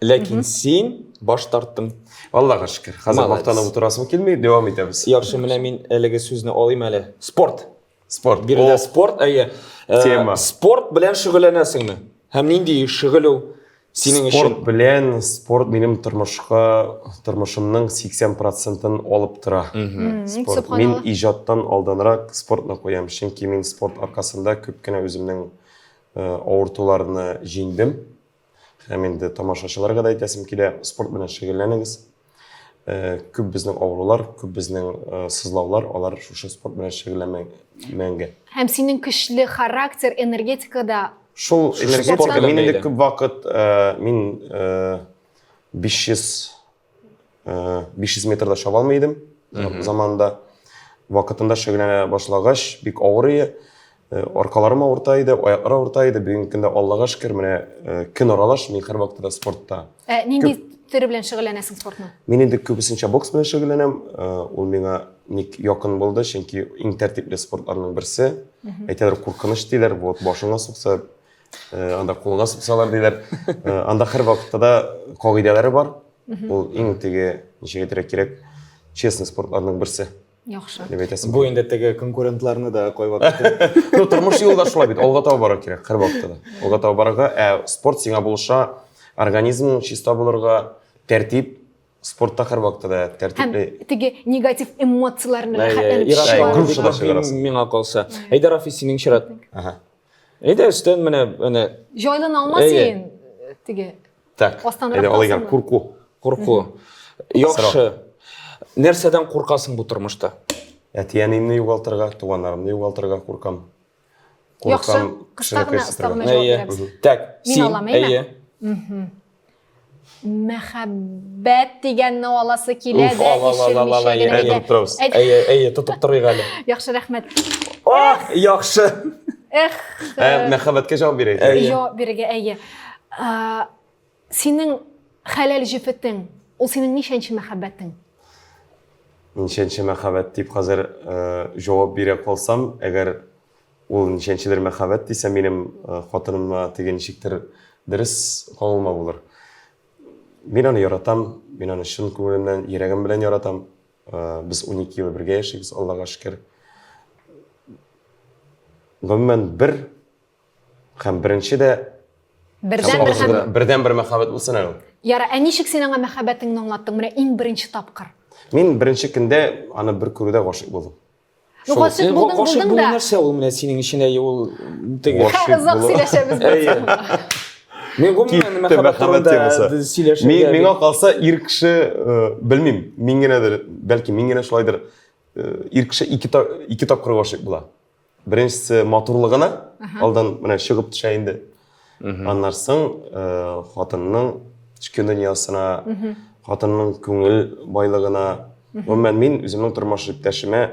Ләкин син баш тарттың. Аллага шөкер. Хәзер Молодец. мактанып утырасым килми, дәвам итәбез. Яхшы, менә мин әлеге сүзне алыйм әле. Спорт. Спорт. Биредә О, спорт, әйе. Э, Тема. Спорт белән шөгыльләнәсеңме? Һәм нинди шөгыль ул синең спорт өчен? белән спорт минем тормышка тормышымның 80 процентын алып тора. Спорт. Мин субханалла. иҗаттан алданрак спортны куям, чөнки мин спорт аркасында күп кенә үземнең э, авыртуларны җиңдем. Һәм инде тамашачыларга да әйтәсем килә, спорт белән шөгыльләнегез. Э, күп безнең авырулар, күп безнең э, сызлаулар, алар шушы спорт белән шөгыльләнмәгәнгә. Һәм синең көчле характер, энергетика да Шул Шушы энергетика, спорт белән мин инде бәйле. күп вакыт э, мин 500 500 метрда чаба алмый идем заманында. Вакытында шөгыльләнә башлагач, бик авыр иде. Аркаларым авырта иде, аяклар авырта иде. Бүгенге көндә Аллага шөкер, менә көн аралаш мин һәрвакытта да спортта. Ә, нинди төре белән шөгыльләнәсең спортның? Мин инде күбесенчә бокс белән шөгыльләнәм. Ул миңа ник якын булды, чөнки иң тәртипле спортларның берсе. Әйтәләр, куркыныч диләр, вот башыңа сукса, анда кулыңа суксалар диләр. Анда һәрвакытта да кагыйдәләре бар. Ул иң теге, ничек әйтергә кирәк, честный спортларның берсе. Яхшы. Дип әйтәсем. Бу инде теге конкурентларны да кайвакыт. Ну, тормыш юлы да шулай бит, алга таба барырга кирәк, һәрвакытта да. Алга таба барырга, ә спорт сиңа булыша, организмың чиста булырга, тәртип, спортта һәрвакытта да тәртипле. Һәм теге негатив эмоцияләрне рәхәтләнеп Ир-ат чыгару. груша да чыгарасың. Миңа калса. Әйдә, Рафис, синең чират. Ага. Әйдә, өстән менә, менә Җайлын алма Әйе. син, теге. Так. Астанрак Әйдә, алыйк, алсынмы? курку. курку. Яхшы. Нәрсәдән куркасың бу тормышта? Әти-әниемне югалтырга, туганнарымны югалтырга куркам. Яхшы, Куркам кыска кешене гына, оста кыйсытырга. гына җавап Әйе. бирәбез. Так, Мин син, алам, әйме? әйе. Мәхәббәт дигәнне аласы килә Уф, дә ал, ал, ал, ал, ал, ишелмичә генә әйе, әйдә. тотып торабыз. Әйт. Әйе, әйе, тотып торыйк әле. Яхшы, рәхмәт. Ах, яхшы. Эх, Ә, мәхәббәткә җавап бирәйек. Әйе. җавап бирергә, әйе. А, Синең хәләл җефетең, ул синең ничәнче мәхәббәтең? Ничәнче мәхәббәт дип хәзер җавап бирә калсам, әгәр ул ничәнчедер мәхәббәт дисә, минем хатыныма теге ничектер дөрес кагылма булыр. Мин аны яратам, мин аны чын күңелемнән, йөрәгем белән яратам. Без 12 ел бергә яшибез, Аллага шөкер. Гомумән, бер һәм беренче дә Бердән бер һәм бердән бер мәхәббәт булсын әле ул. Яра, ә ничек син аңа мәхәббәтеңне аңлаттың? Менә иң беренче тапкыр. Мин беренче көндә аны бер күрүдә гашыйк булдым. Ну, гашыйк булдың, Гашыйк булдың булу да. нәрсә ул менә синең өчен әйе ул теге. Гашыйк Озак булу. сөйләшәбез бу Әйе. темага. Мин гомумән Китте мәхәббәт мәхәббәт турында темасы. сөйләшергә. Мин, миңа калса, ир кеше, э, белмим, мин генәдер, бәлки мин генә шулайдыр, э, ир кеше ике, та, ике тапкыр гашыйк була. Беренчесе матурлыгына, алдан менә чыгып төшә инде. Аннан соң э, хатынның эчке дөньясына, хатынның күңел байлыгына. Гомумән, мин үземнең тормыш иптәшемә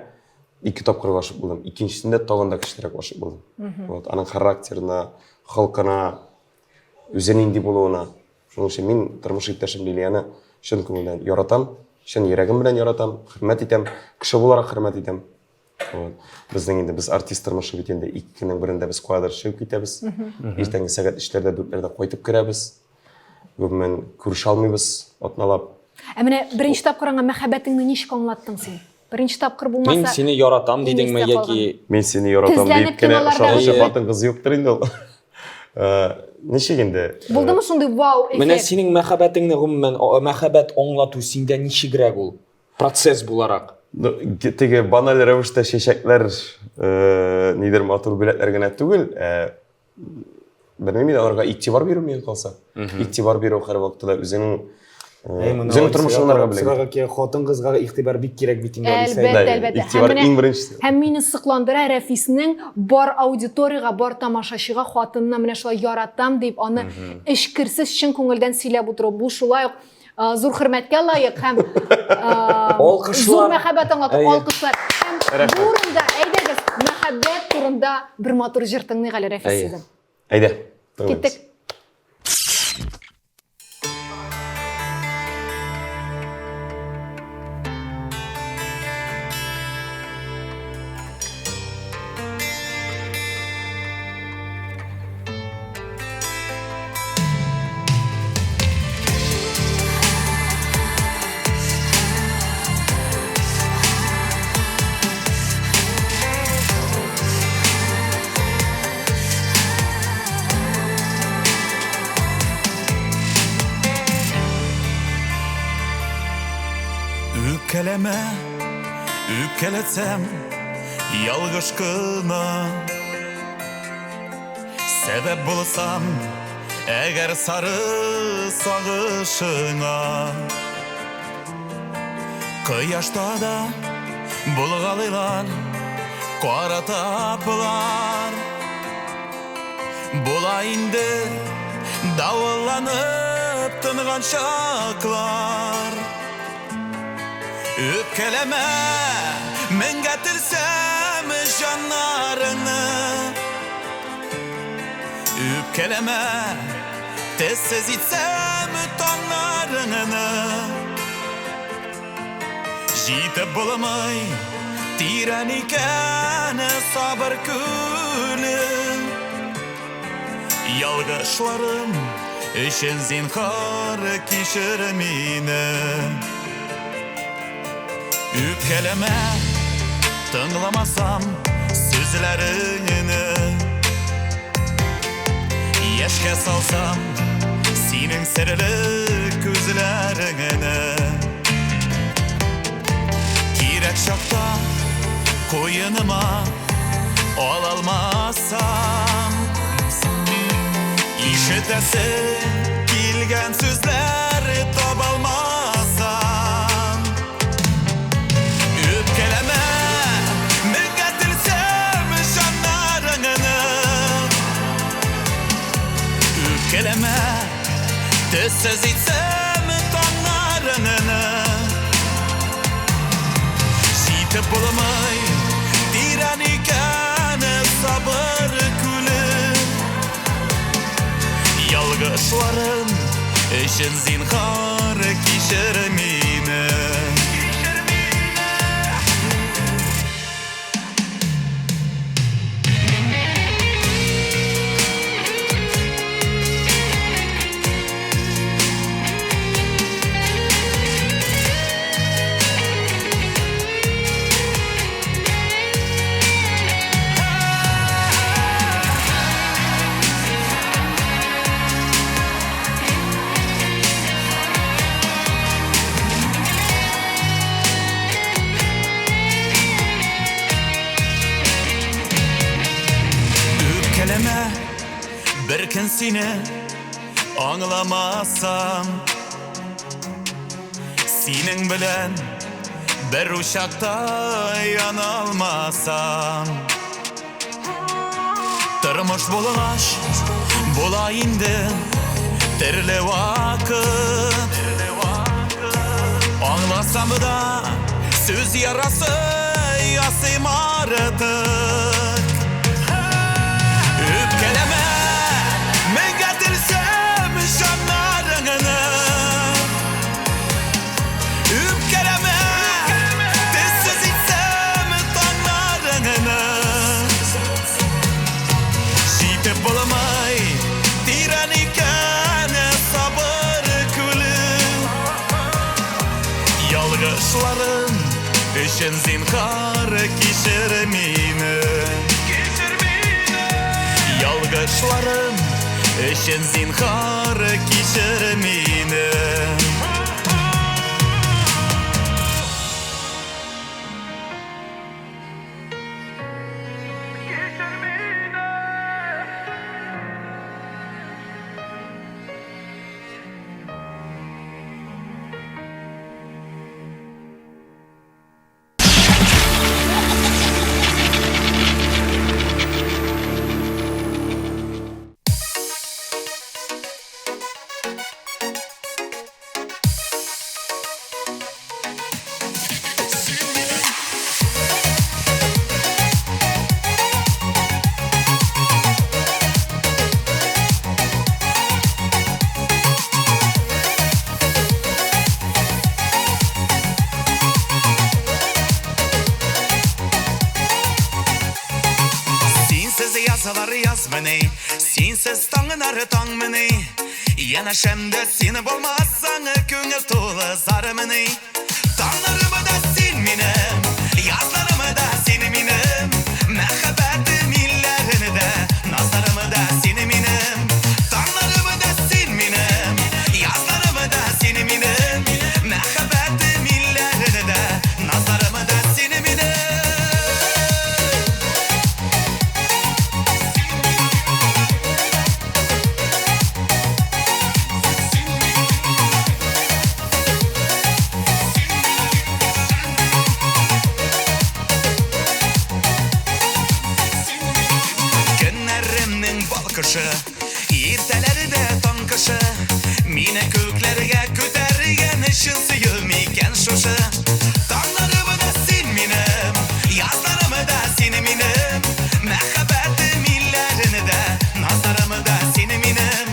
ике тапкыр гашыйк булдым. Икенчесендә тагын да көчлерәк гашыйк булдым. Вот, аның характерына, холкына, үзе нинди булуына. Шуның өчен мин тормыш иптәшем Лилияне чын күңелдән яратам, чын йөрәгем белән яратам, хөрмәт итәм, кеше буларак хөрмәт итәм. Вот. Безнең инде без артист тормышы бит инде ике көннең берендә без каядыр чыгып китәбез. Иртәнге сәгать өчләрдә, дүртләрдә кайтып керәбез. Гомумән, күрешә алмыйбыз атналап. Ә менә беренче тапкыр аңа мәхәббәтеңне ничек аңлаттың син? Беренче тапкыр булмаса. Мин сине яратам дидеңме яки Мин сине яратам дип кенә ошагучы хатын-кыз юктыр инде ул. Ничек инде? Булдымы шундый вау эффект? Менә синең мәхәббәтеңне гомумән мәхәббәт аңлату синдә ничегрәк ул? Процесс буларак. Теге баналь рәвештә чәчәкләр, нидер матур бүләкләр генә түгел, ә белмим инде аларга игътибар бирү миңа калса. Игътибар бирү һәрвакытта да үзеңнең үзеңнең тормышыңны белән. Сорарга кирәк, хатын-кызга игътибар бик кирәк бит инде. Әлбәттә, әлбәттә. Игътибар иң беренчесе. Һәм мине сокландыра Рәфиснең бар аудиториягә, бар тамашачыга хатынына менә шулай яратам дип, аны эчкерсез чын күңелдән сөйләп утыру. Бу шулай ук зур хөрмәткә лаек һәм алкышлар. Зур мәхәббәт аңлату, алкышлар. Һәм бу урында әйдәгез, мәхәббәт турында бер матур җыр тыңлыйк әле Рәфис сездән. Әйдә. Киттек. Үпкәләмә, үпкәләтсәм, ялгыш кына. Сәбәп булсам, әгәр сары сагышыңа. Кояшта да булгалыйлар кара таплар. Була инде давылланып тынган чаклар. Үпкәләмә, меңгә телсәм җаннарыңны. Үпкәләмә, тезсез итсәм таңнарыңны. Җитеп булмый, тирән икән сабыр күле. Ялгышларым өчен зинһар кичер мине. Үпкәләмә, тыңламасам сүзләреңне. Яшькә салсам синең серле күзләреңне. Кирәк чакта куеныма алалмасам, ишетәсе килгән сүзләр табалмасам. Үпкәләмә, меңгә телсәм җаннарыңны. Үпкәләмә, төссез итсәм таңнарыңны. Җитеп булмый, тирән икән сабыр күле. Ялгышларым өчен зинһар кичер мине. Үпкәләмә, бер көн сине аңламасам, синең белән бер учакта яна алмасам. Тормыш булгач, була инде төрле вакыт. Аңласам да, сүз ярасы ясыйм артык. Үпкәләмә, меңгә телсәм җаннарыңны. Үпкәләмә, төссез итсәм таңнарыңны. Ялгышларым өчен зинһар кичер мине. Кичер мине. Ялгышларым өчен зинһар кичер мине. Кичер мине. Синсез язлар язмыни, синсез таңнар таңмыни. Янәшәмдә син булмасаң, күңел тулы зармыни. Таңнарымы да син минем, язларымы да син минем. Мәхәббәтем илләрендә, назларымы да син минем. Таңнарымы да син минем, язларымы да син минем. Мәхәббәтем илләрендә, назларымы да син минем. Көннәремнең балкышы, иртәләре дә таң кышы. Мине күкләргә күтәргән чын сөю микән шушы? Таңнарымы да син минем, язларымы да син минем. Мәхәббәтем илләрендә, назларымы да син минем.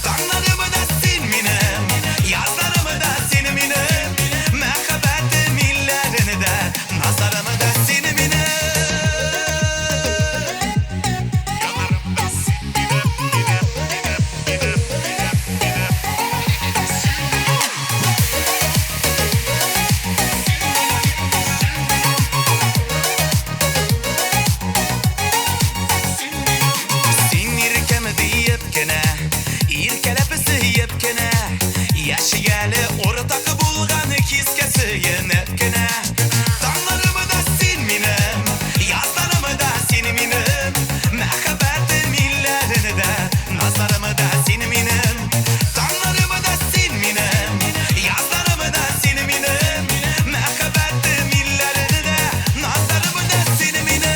Таңнарымы да син минем, язларымы да син минем. Мәхәббәтем илләрендә, назларымы да син минем. Син иркәм диеп кенә, иркәләп сөеп кенә, яши әле уртак булган хискә сөенеп кенә. Таңнарымы да син минем, язларымы да син минем, мәхәббәтем илләрендә, назларымы да син минем. Таңнарымы да син минем, язларымы да син минем, мәхәббәтем илләрендә, назларымы да син минем.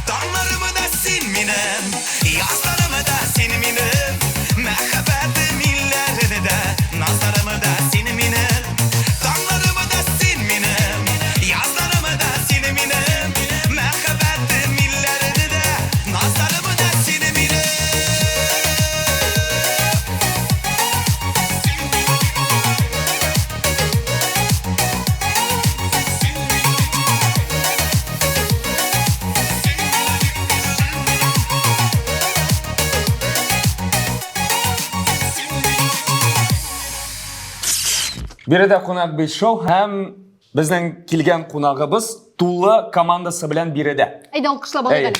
Таңнарымы да син минем, язларымы да син минем, мәхәббәтем илләрендә, назларымы да син минем. Таңнарымы да син минем, язларымы да син минем, мәхәббәтем илләрендә, назларымы да син минем. Биредә кунак бит шоу һәм безнең килгән кунагыбыз тулы командасы белән биредә. Әйдә алкышлап алыйк әле.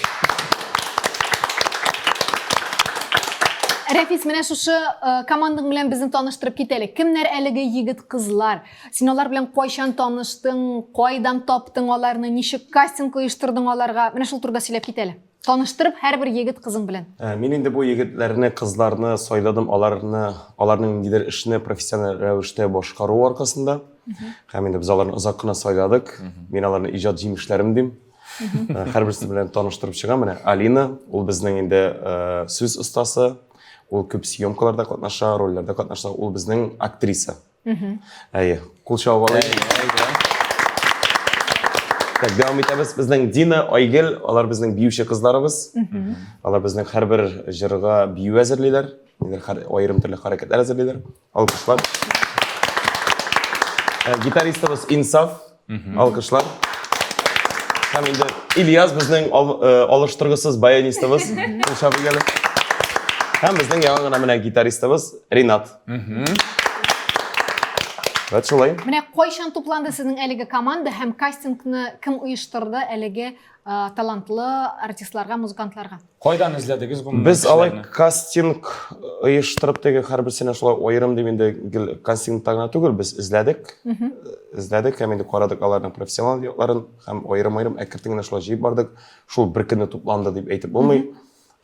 Рәфис, менә шушы э, командаң белән безне таныштырып кит әле. Кемнәр әлеге егет кызлар? Син алар белән кайчан таныштың, кайдан таптың аларны, ничек кастинг оештырдың аларга? Менә шул турыда сөйләп кит әле. Таныштырып һәрбер егет кызың белән. Э, мин инде бу егетләрне, кызларны сайладым, аларны, аларның ниндидер эшне профессиональ рәвештә башкаруы аркасында. Һәм инде без аларны озак кына сайладык. Мин аларны иҗат җимешләрем дим. Э, һәрберсе белән таныштырып чыгам. Менә Алина, ул безнең инде э, сүз остасы, ул күп съемкаларда катнаша, рольләрдә катнаша, ул безнең актриса. Әйе, кул чабып алыйк. Так, дәвам итәбез. Безнең Дина, Айгел, алар безнең биюче кызларыбыз. Алар безнең һәрбер җырга бию әзерлиләр. Нидер аерым төрле хәрәкәтләр әзерлиләр. Алкышлар. Э, гитаристыбыз Инсаф. Алкышлар. Һәм инде Ильяс безнең э, алыштыргысыз баянистыбыз. Кул чабып әле. Һәм безнең яңа гына менә гитаристыбыз Ринат. Вот шулай. Менә кайчан тупланды сезнең әлеге команда һәм кастингны кем оештырды әлеге э, талантлы артистларга, музыкантларга? Кайдан эзләдегез бу Без алай кастинг оештырып теге һәрберсенә шулай аерым дип инде гел кастингта гына түгел, без эзләдек. Эзләдек һәм инде карадык аларның профессионал якларын һәм аерым-аерым әкертен генә шулай җыеп бардык. Шул бер көнне тупланды дип әйтеп булмый.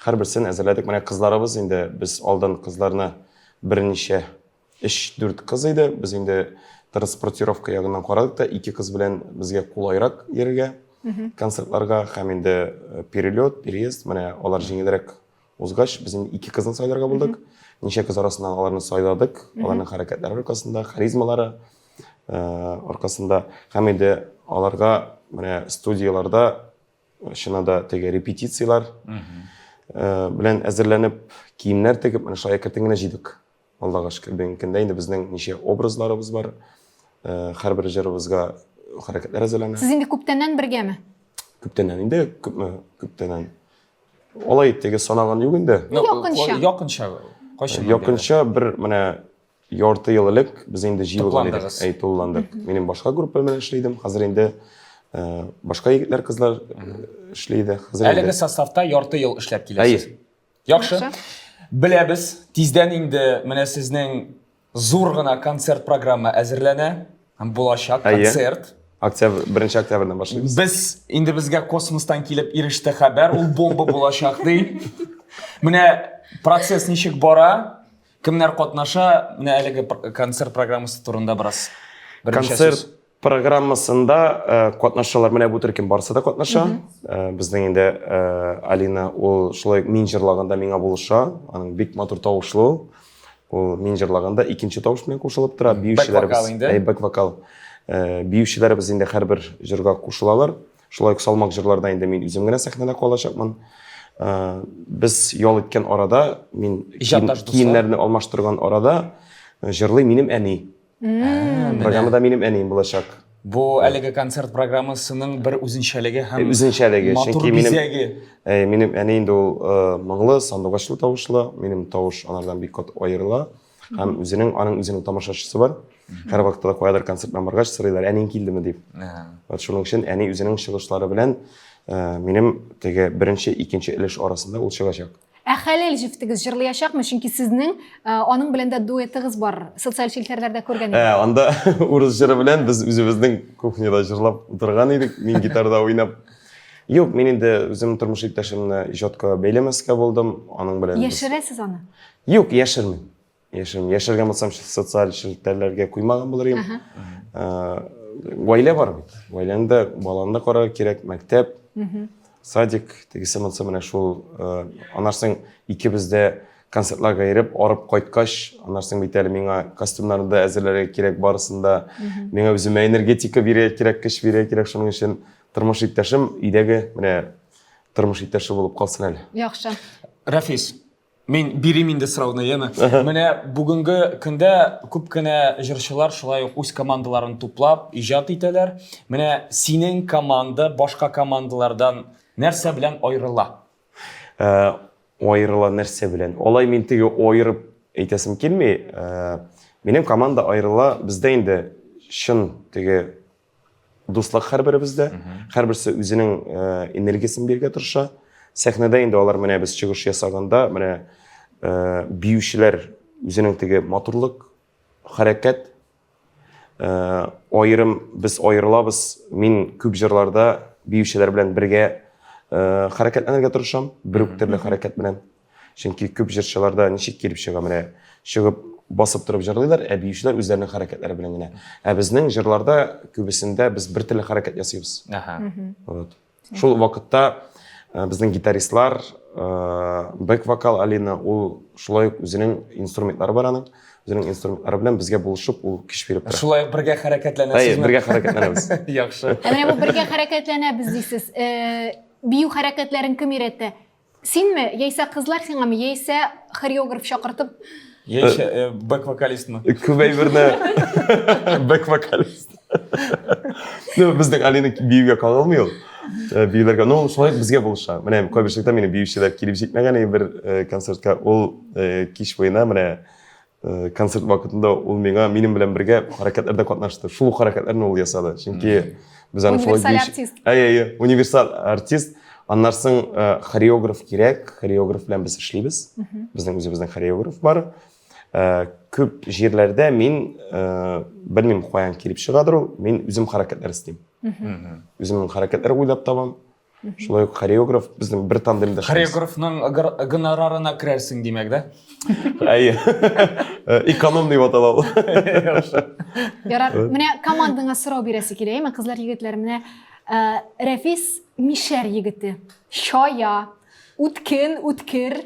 Һәрберсен әзерләдек. Менә кызларыбыз инде без алдан кызларны берничә өч-дүрт кыз иде. Без инде транспортировка ягыннан карадык та, ике кыз белән безгә кулайрак йөрергә концертларга һәм инде э, перелет, переезд, менә алар җиңелрәк узгач, без инде ике кызны сайларга булдык. Ничә кыз арасыннан аларны сайладык, аларның хәрәкәтләре аркасында, харизмалары э, аркасында һәм инде аларга менә студияләрдә чыннан да теге репетицияләр э, белән әзерләнеп, киемнәр тегеп, менә шулай әкрен генә җыйдык. Аллага шөкер, бүгенге көндә инде безнең ничә образларыбыз бар. Э, һәрбер җырыбызга хәрәкәтләр әзерләнә. Сез инде күптәннән бергәме? Күптәннән инде, күпме, күптәннән. Алай теге санаган юк инде. Якынча. Якынча. Кайчан? Якынча бер менә Ярты ел элек без инде җыелган идек. Әй, тулыландык. Минем башка группа белән эшли идем. Хәзер инде э, башка егетләр, кызлар э, эшли иде. Хәзер Әлеге составта ярты ел эшләп киләсез. Әйе. Яхшы. Беләбез, тиздән инде менә сезнең зур гына концерт программа әзерләнә. Һәм булачак концерт. Октябрь, беренче октябрьдән башлыйбыз. Без инде безгә космостан килеп иреште хәбәр, ул бомба булачак ди. Менә процесс ничек бара? Кемнәр катнаша? Менә әлеге концерт программасы турында бераз. Концерт программасында э, катнашалар. Менә бу төркем барысы да катнаша. Э, безнең инде э, Алина ул шулай мин җырлаганда миңа булыша. Аның бик матур тавышлы ул. Ул мин җырлаганда икенче тавыш белән кушылып тора. Биючеләребез, әй, бэк вокал. Биючеләребез инде һәрбер җырга кушылалар. Шулай ук салмак җырларда инде мин үзем генә сәхнәдә калачакмын. Э, без ял иткән арада, мин киемнәрне алмаштырган арада э, җырлый минем әни. Программада минем әнием булачак. Бу әлеге концерт программасының бер үзенчәлеге һәм э, үзенчәлеге, чөнки минем минем әни инде ул моңлы, сандугачлы тавышлы, минем тавыш анардан бик кат аерыла. Һәм үзенең аның үзенең тамашачысы бар. Һәрвакытта да каядыр концерт белән баргач сорыйлар, әниең килдеме дип. Вот шуның өчен әни үзенең чыгышлары белән э, минем теге беренче, икенче өлеш арасында ул чыгачак. Ә Хәлил җифтегез җырлыячакмы? Чөнки сезнең э, аның белән дә дуэтыгыз бар. Социаль челтәрләрдә күргән идем. Ә, анда урыс җыры белән без үзебезнең кухняда җырлап утырган идек, мин гитарада уйнап. Юк, мин инде үзем тормыш иптәшемне иҗатка бәйләмәскә булдым, аның белән. Яшерәсез аны? Юк, яшермим. Яшермим. Яшергән булсам, социаль челтәрләргә куймаган булыр идем. Э, гаилә бар бит. Гаиләне дә, баланы да карарга кирәк, мәктәп, садик, тегесе монысы менә шул. Э, аннан соң икебез дә концертларга йөреп, арып кайткач, аннан соң бит әле миңа костюмнарны да әзерләргә кирәк барысын да. Миңа үземә энергетика бирергә кирәк, көч бирергә кирәк. Шуның өчен тормыш иптәшем өйдәге менә тормыш иптәше булып калсын әле. Яхшы. Рафис, Мин бирим инде сорауны, яме. Менә бүгенге көндә күп кенә җырчылар шулай ук үз командаларын туплап иҗат итәләр. Менә синең команда башка командалардан нәрсә белән аерыла? Э, аерыла нәрсә белән? Алай мин теге аерып әйтәсем килми. Э, минем команда аерыла, бездә инде чын теге дуслык һәрберебездә. Һәрберсе үзенең э, энергиясен бирергә тырыша. Сәхнәдә инде алар менә без чыгыш ясаганда, менә э, биючеләр үзенең теге матурлык, хәрәкәт э, аерым без аерылабыз. Мин күп җырларда биючеләр белән бергә хәрәкәтләнергә тырышам, бер үк төрле хәрәкәт белән. Чөнки күп җырчыларда ничек килеп чыга, менә чыгып басып торып җырлыйлар, ә биючеләр үзләренең хәрәкәтләре белән генә. Ә безнең җырларда күбесендә без бер төрле хәрәкәт ясыйбыз. Ага. Вот. Шул вакытта э, безнең гитаристлар, э, бэк вокал Алина, ул шулай ук үзенең инструментлары бар аның. Үзенең инструментлары белән безгә булышып, ул көч биреп тора. Шулай ук бергә хәрәкәтләнәсезме? Әйе, бергә хәрәкәтләнәбез. Яхшы. Ә менә бу бергә хәрәкәтләнәбез дисез. Э, бию хәрәкәтләрен кем өйрәтә? Синме, яисә кызлар сиңамы, яисә хореограф чакыртып? Яисә э, бэк-вокалистмы? Күп әйберне бэк-вокалист. Ну, безнең Алина биюгә кагылмый ул. Э, биюләргә. Ну, шулай безгә булыша. Менә кайбер чакта минем биючеләр килеп җитмәгән бер э, концертка. Ул кич буена менә концерт вакытында ул миңа минем белән бергә хәрәкәтләрдә катнашты. Шул ук хәрәкәтләрне ул ясады. Чөнки без аны шулай Универсаль артист. Әйе, әйе, универсаль артист. Аннан соң хореограф кирәк, хореограф белән без эшлибез. Безнең үзебезнең хореограф бар. Күп җирләрдә мин белмим каян килеп чыгадыр ул, мин үзем хәрәкәтләр эшлим. Үземнең хәрәкәтләр уйлап табам. Шулай ук хореограф безнең бер тандемда эшлибез. Хореографның гонорарына керәрсең, димәк, да? Әйе. Экономный дип атала ул. Ярар, менә командаңа сорау бирәсе килә, әйме, кызлар, егетләр, менә э, Рәфис мишәр егете, чая, үткен, үткер,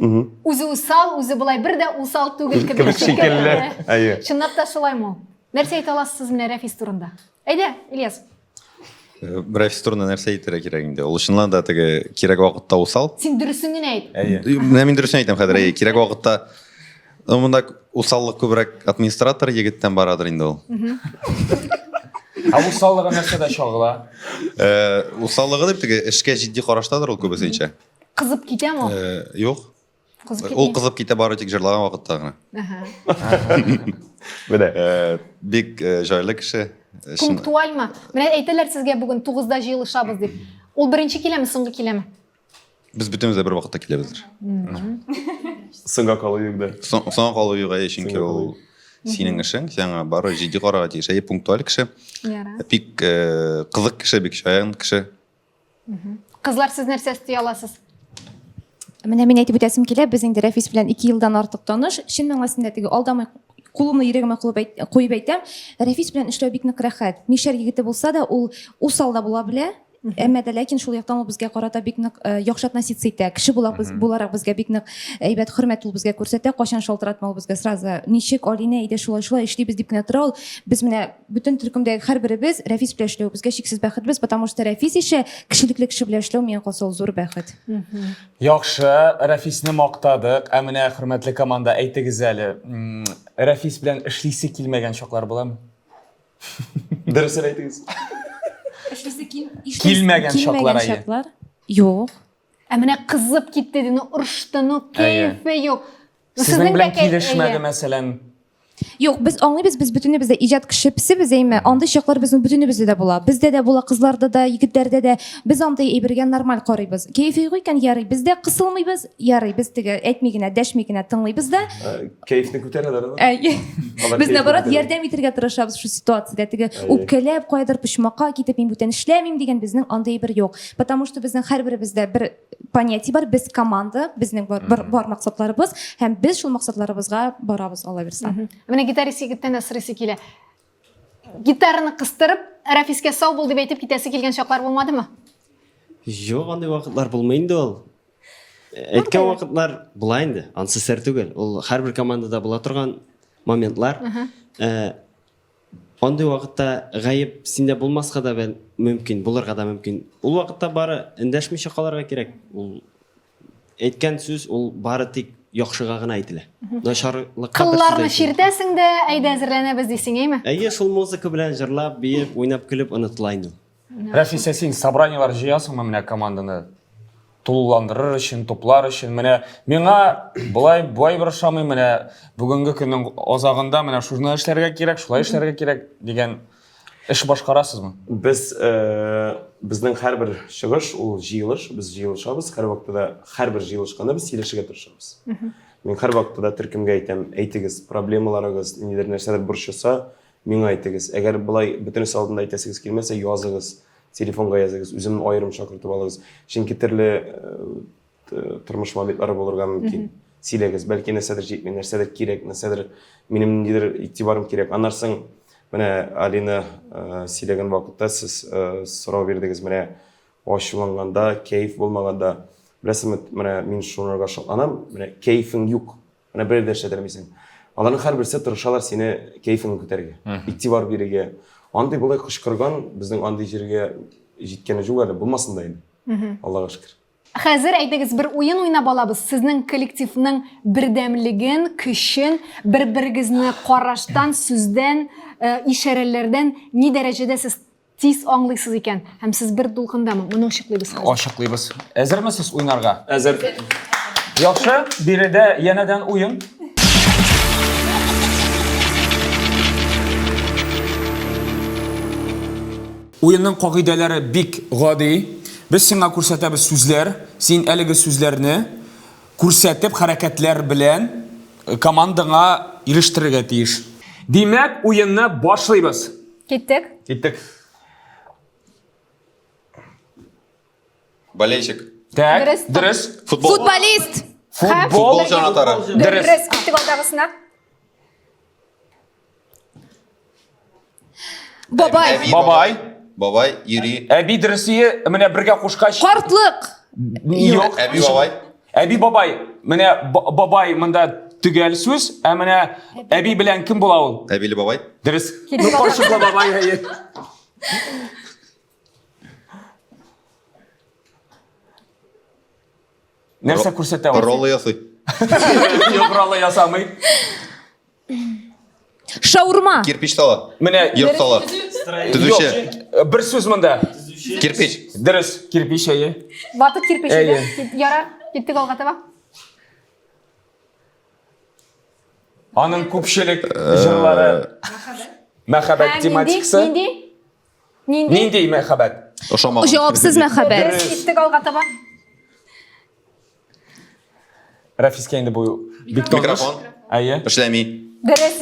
Үзе усал, үзе болай бер дә усал түгел кебек шикелле. Әйе. Чынлап та шулаймы ул? Нәрсә әйтә аласыз сез менә Рәфис турында? Әйдә, Ильяс. Э, Рәфис турында нәрсә әйтергә кирәк инде? Ул чыннан да теге кирәк вакытта усал. Син дөресен генә әйт. Әйе. Менә мин дөресен әйтәм хәзер. Әйе, кирәк вакытта Ну, монда усаллык күбрәк администратор егеттән барадыр инде ул. Ә усаллыгы нәрсәдә чагыла? Э, усаллыгы дип теге эшкә җитди караштадыр ул күбесенчә. Кызып китәме ул? Э, юк. Кызып Ул китми. кызып китә бары тик җырлаган вакытта гына. Әһә. Менә. Э, бик э, җайлы кеше. Э, чын- Пунктуальмы? Менә әйтәләр сезгә бүген 9-да җыелышабыз дип. Ул беренче киләме, соңгы киләме? Без бөтенебез дә бер вакытта киләбездер. Соңга калу юк да. Соңга калу юк, әйе, чөнки Соңга калу ул синең эшең, сиңа бары җитди карарга тиеш. Әйе, пунктуаль кеше. Ярар. Бик э, кызык кеше, бик шаян кеше. Кызлар, сез нәрсә өсти аласыз? Менә мин әйтеп үтәсем килә, без инде Рәфис белән 2 елдан артык таныш. Чын мәгънәсендә теге алдамый кулымны йөрәгемә куеп әйтәм, Рәфис белән эшләү бик нык рәхәт. Мишәр егете булса да, ул усал да була белә. Әмма дә ләкин шул яктан ул безгә карата бик нык э, яхшы относиться итә. Кеше була, буларак безгә бик нык әйбәт хөрмәт ул безгә күрсәтә. Кайчан шалтыратма ул безгә сразу ничек, Алинә, әйдә шулай шулай эшлибез дип кенә тора ул. Без менә Бөтен төркемдәге һәрберебез Рәфис белән эшләү безгә чиксез бәхетбез, потому что Рәфис ише кешелекле кеше белән эшләү миңа калса ул зур бәхет. Яхшы, Рәфисне мактадык. Ә менә, хөрмәтле команда, әйтегез әле, Рәфис белән эшлисе килмәгән чаклар буламы? Дөресен әйтегез. Эшлисе килмәгән чаклар, әйе. Юк. Ә менә кызып китте, ну орышты, ну кәефе юк. Сезнең белән килешмәде, мәсәлән. Юк, без аңлыйбыз, без бөтенебез дә иҗат кешесе, әйме. Андый чаклар безнең бөтенебездә дә була. Бездә дә була, кызларда да, егетләрдә дә. Без андый әйбергә нормаль карыйбыз. Кәефе юк икән, ярый. Без дә кысылмыйбыз, ярый. Без теге әйтми генә, дәшми генә тыңлыйбыз да. Э, кәефне күтәрәләр алар. Әйе. Без наоборот ярдәм итәргә тырышабыз шул ситуациядә. Теге үпкәләп, каядыр почмакка китеп, мин бүтән эшләмим дигән безнең андый әйбер юк. Потому что безнең һәрберебездә бер понятие бар, без команда, безнең бар, бар, бар максатларыбыз һәм без шул максатларыбызга барабыз, Алла бирса. Менә гитарист егеттән дә сорыйсы килә. Гитараны кыстырып, Рәфискә сау бул дип әйтеп китәсе килгән чаклар булмадымы? Юк, андый вакытлар булмый инде ул. Әйткән вакытлар була инде, ансы сер түгел. Ул һәрбер командада була торган моментлар. Э, Андый вакытта гаеп синдә булмаска да мөмкин, булырга да мөмкин. Ул вакытта бары эндәшмичә калырга кирәк. Ул әйткән сүз ул бары тик яхшыга гына әйтелә. Начарлыкка Кылларны чиртәсең дә, әйдә әзерләнәбез дисең, әйме? Әйе, шул музыка белән җырлап, биеп, уйнап, көлеп онытыла инде ул. Рәфис, ә син собраниелар җыясыңмы менә команданы тулыландырыр өчен, туплар өчен? Менә миңа болай болай бер ошамый, менә бүгенге көннең азагында менә шуны эшләргә кирәк, шулай эшләргә кирәк дигән эш башкарасызмы? Без э, безнең һәрбер чыгыш ул җыелыш, без җыелышабыз, һәрвакытта да һәрбер җыелышканда без сөйләшергә тырышабыз. Мин һәрвакытта да төркемгә әйтәм, әйтегез проблемаларыгыз, ниндидер нәрсәләр борчыса, Миңа әйтегез. Әгәр болай бөтенесе алдында әйтәсегез килмәсә, языгыз, телефонга языгыз, үземне аерым чакыртып алыгыз. Чөнки төрле э, тормыш моментлары булырга мөмкин. Сөйләгез, бәлки нәрсәдер җитми, нәрсәдер кирәк, нәрсәдер минем ниндидер игътибарым кирәк. Аннан соң менә Алина э, сөйләгән вакытта сез э, сорау бирдегез, менә ачуланганда, кәеф булмаганда, беләсезме, менә мин шунарга шатланам, менә кәефең юк, Менә бер дә эшләтермисең. Аларның һәрберсе тырышалар сине кәефеңне күтәрергә, игътибар бирергә. Андый болай кычкырган безнең андый җиргә җиткәне юк әле, булмасын да инде. Аллага шөкер. Хәзер әйдәгез бер уен уйнап алабыз. Сезнең коллективның бердәмлеген, көчен, бер-берегезне караштан, сүздән, э, ишарәләрдән ни дәрәҗәдә сез тиз аңлыйсыз икән. Һәм сез бер дулкындамы? Моны ачыклыйбыз хәзер. Ачыклыйбыз. Әзерме сез уйнарга? Әзер. Яхшы, биредә янәдән уен. Уенның кагыйдәләре бик гади. Без сиңа күрсәтәбез сүзләр. Син әлеге сүзләрне күрсәтеп хәрәкәтләр белән командаңа ирештерергә тиеш. Димәк, уенны башлыйбыз. Киттек. Киттек. Болельщик. Так, Дөрес. дөрес. Футбол. Футболист. Футбол. Футбол җанатары. Дөрес. Дөрес. Киттек алдагысына. Бабай. Әби, Бабай. Бабай, йөри. Әби дөресие менә бергә кушкач. Картлык. Юк. Әби бабай. Әби бабай. Менә бабай монда төгәл сүз, ә менә әби белән кем була ул? Әбиле бабай. Дөрес. Ну, каршыклы бабай, әйе. Нәрсә күрсәтә ул? Роллы ясый. Юк, роллы ясамый. Шаурма. Кирпич сала. Менә Йорт сала. Төзүче. Юк, бер сүз монда. Кирпич. Дөрес, кирпич әйе. Ватык кирпич. Әйе. Ярар, киттек алга таба. Аның күпчелек җырлары мәхәббәт тематикасы. Нинди? Нинди? Нинди мәхәббәт? Ошамаган. Җавапсыз мәхәббәт. Дөрес, киттек алга таба. Рәфискә инде бу бик таныш. Микрофон. Әйе. Эшләми. Дөрес.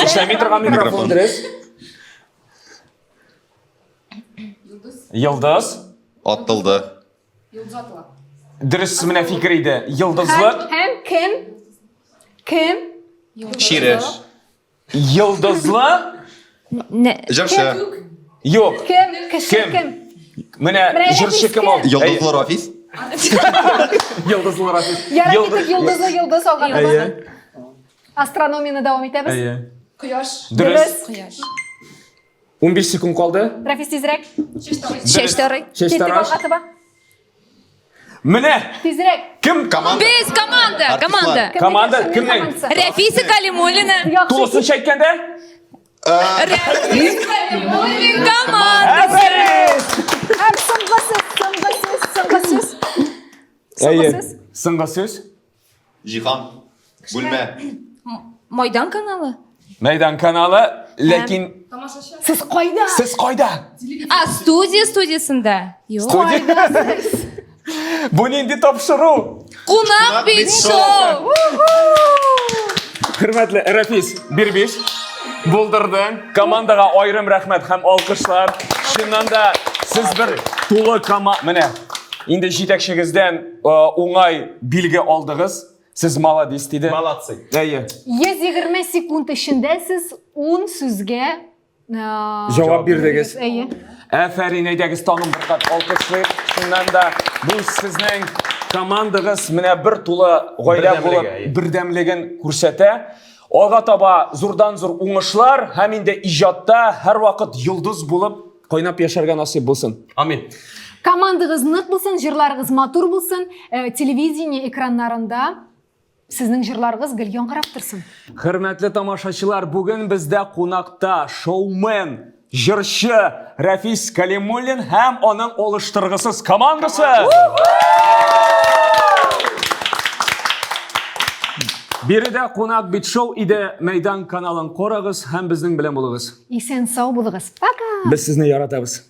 Эшләми торган микрофон, Микрофон. дөрес. Йолдыз. Атылды. Дөрес менә фикер иде. Йолдызлык. Һәм кем? Кем? Чиреш. Йолдызлы. Җырчы. Юк. Кем? Кеше Кем? кем? Менә Менә җырчы Рәфис кем ул? кем? Йолдызлы Рафис. Йолдызлы Рафис. Ярар, Йолдыз- киттек йолдызлы йолдыз алга таба. Әйе. Астрономияне дәвам итәбез. Әйе. Кояш. Дөрес. Кояш. 15 секунд калды. Рафис тизрәк. Чәч тарый. Чәч Киттек тараш. алга таба. Менә Тизрәк. кем Команда. Без команда, Артистлар. команда. Команда Кемнең кемнең? командасы? Рәфиса Калимуллина. Яхшы. Тулысынча әйткәндә? Рәфис Калимуллин команда. Афәрин! Һәм соңгы сүз, соңгы сүз, соңгы сүз. Соңгы Әйе. сүз. Соңгы сүз. Җиһан. Бүлмә. Майдан каналы. Мәйдан каналы, ләкин Сез кайда? сез кайда? А, студия студиясендә. Юк. Студия. Бу нинди тапшыру? Кунак бит шоу. Хөрмәтле Рафис Бирбиш, булдырдың. Командага аерым рәхмәт һәм алкышлар. Чыннан да сез бер тулы команда. Менә инде җитәкчегездән уңай билге алдыгыз. Сез молодец диде. Молодцы. Әйе. 120 секунд эчендә сез 10 сүзгә Җавап бирдегез. Әйе. Әфәрин, әйдәгез тагын бер кат алкышлыйк. Чыннан да бу сезнең командагыз менә бер тулы гаилә булып бердәмлеген күрсәтә. Алга таба зурдан зур уңышлар һәм инде иҗатта һәрвакыт йолдыз булып кайнап яшәргә насыйп булсын. Амин. Командагыз нык булсын, җырларыгыз матур булсын, телевидение экраннарында сезнең җырларыгыз гел яңгырап торсын. Хөрмәтле тамашачылар, бүген бездә кунакта шоумен, җырчы Рәфис Калимуллин һәм аның алыштыргысыз командасы. Биредә кунак бит шоу иде. Мәйдан каналын карагыз һәм безнең белән булыгыз. Исән сау булыгыз. Пока! Без сезне яратабыз.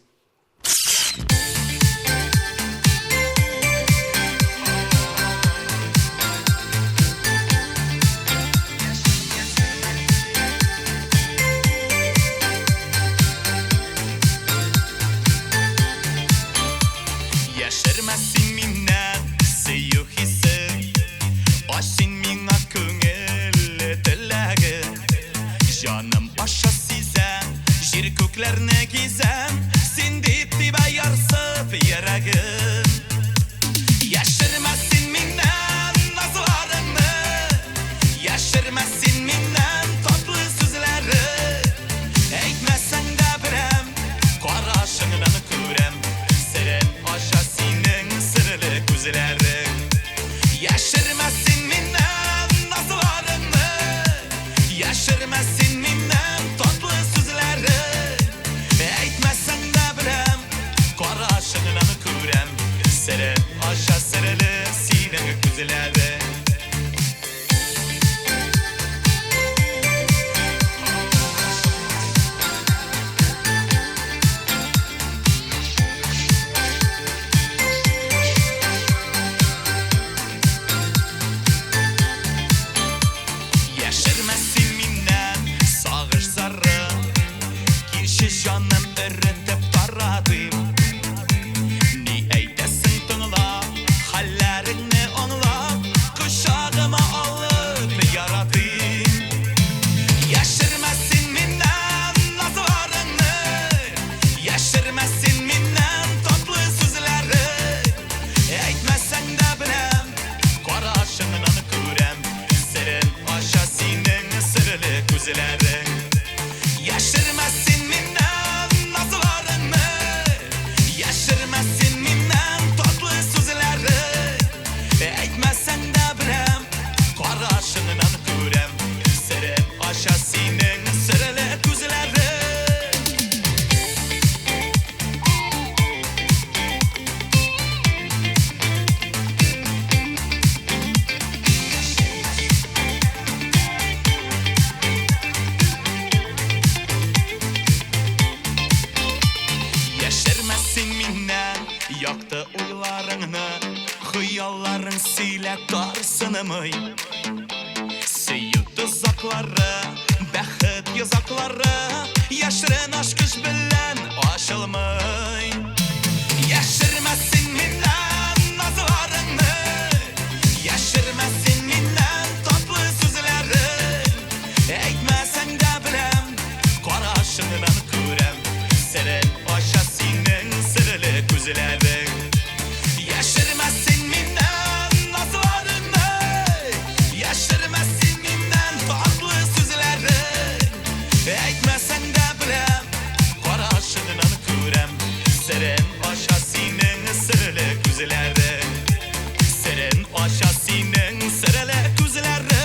Яшермә син миннән сөю хисен, Ач син миңа күңел теләген. Җаным аша сизәм, җир күкләрне гизәм, Син дип тибә ярсып йөрәгем. Яшермә син миннән назларыңны, Яшермә син миннән. Яшермә син миннән татлы сүзләре. Әйтмәсәң дә беләм, карашыңнан күрәм. Серен аша серле синең күзләрең. Яшермә син миннән сагыш зарын. Килче җаным эретеп таратыйм. Ни әйтәсең тыңлап, хәлләреңне аңлап, кочагыма алып яратыйм. Яшермә син миннән назларыңны, яшермә син миннән татлы сүзләрең. Әйтмәсәң дә беләм, карашыңнан күрәм, серен ача синең серле күзләрең. Яшермә син миннән назларыңны, яшермә син миннән татлы сүзләрең. Әйтмәсәң дә беләм, карашыңнан күрәм, серен ача синең серле күзләрең. Яшермә син миннән якты уйларыңны, хыялларың сөйлә тарсынмый. Сөю тозаклары, бәхет йозаклары яшерен ачкыч белән ачылмый. Яшермә син миннән назларыңны, яшермә син миннән татлы сүзләрең. Әйтмәсәң дә беләм, карашыңнан күрәм, серен ача синең серле күзләрең. Яшермә син миннән назларыңны, яшермә син миннән татлы сүзләрең. Әйтмәсәң дә беләм, карашыңнан күрәм, серен ача синең серле күзләрең. Серен ача синең серле күзләрең.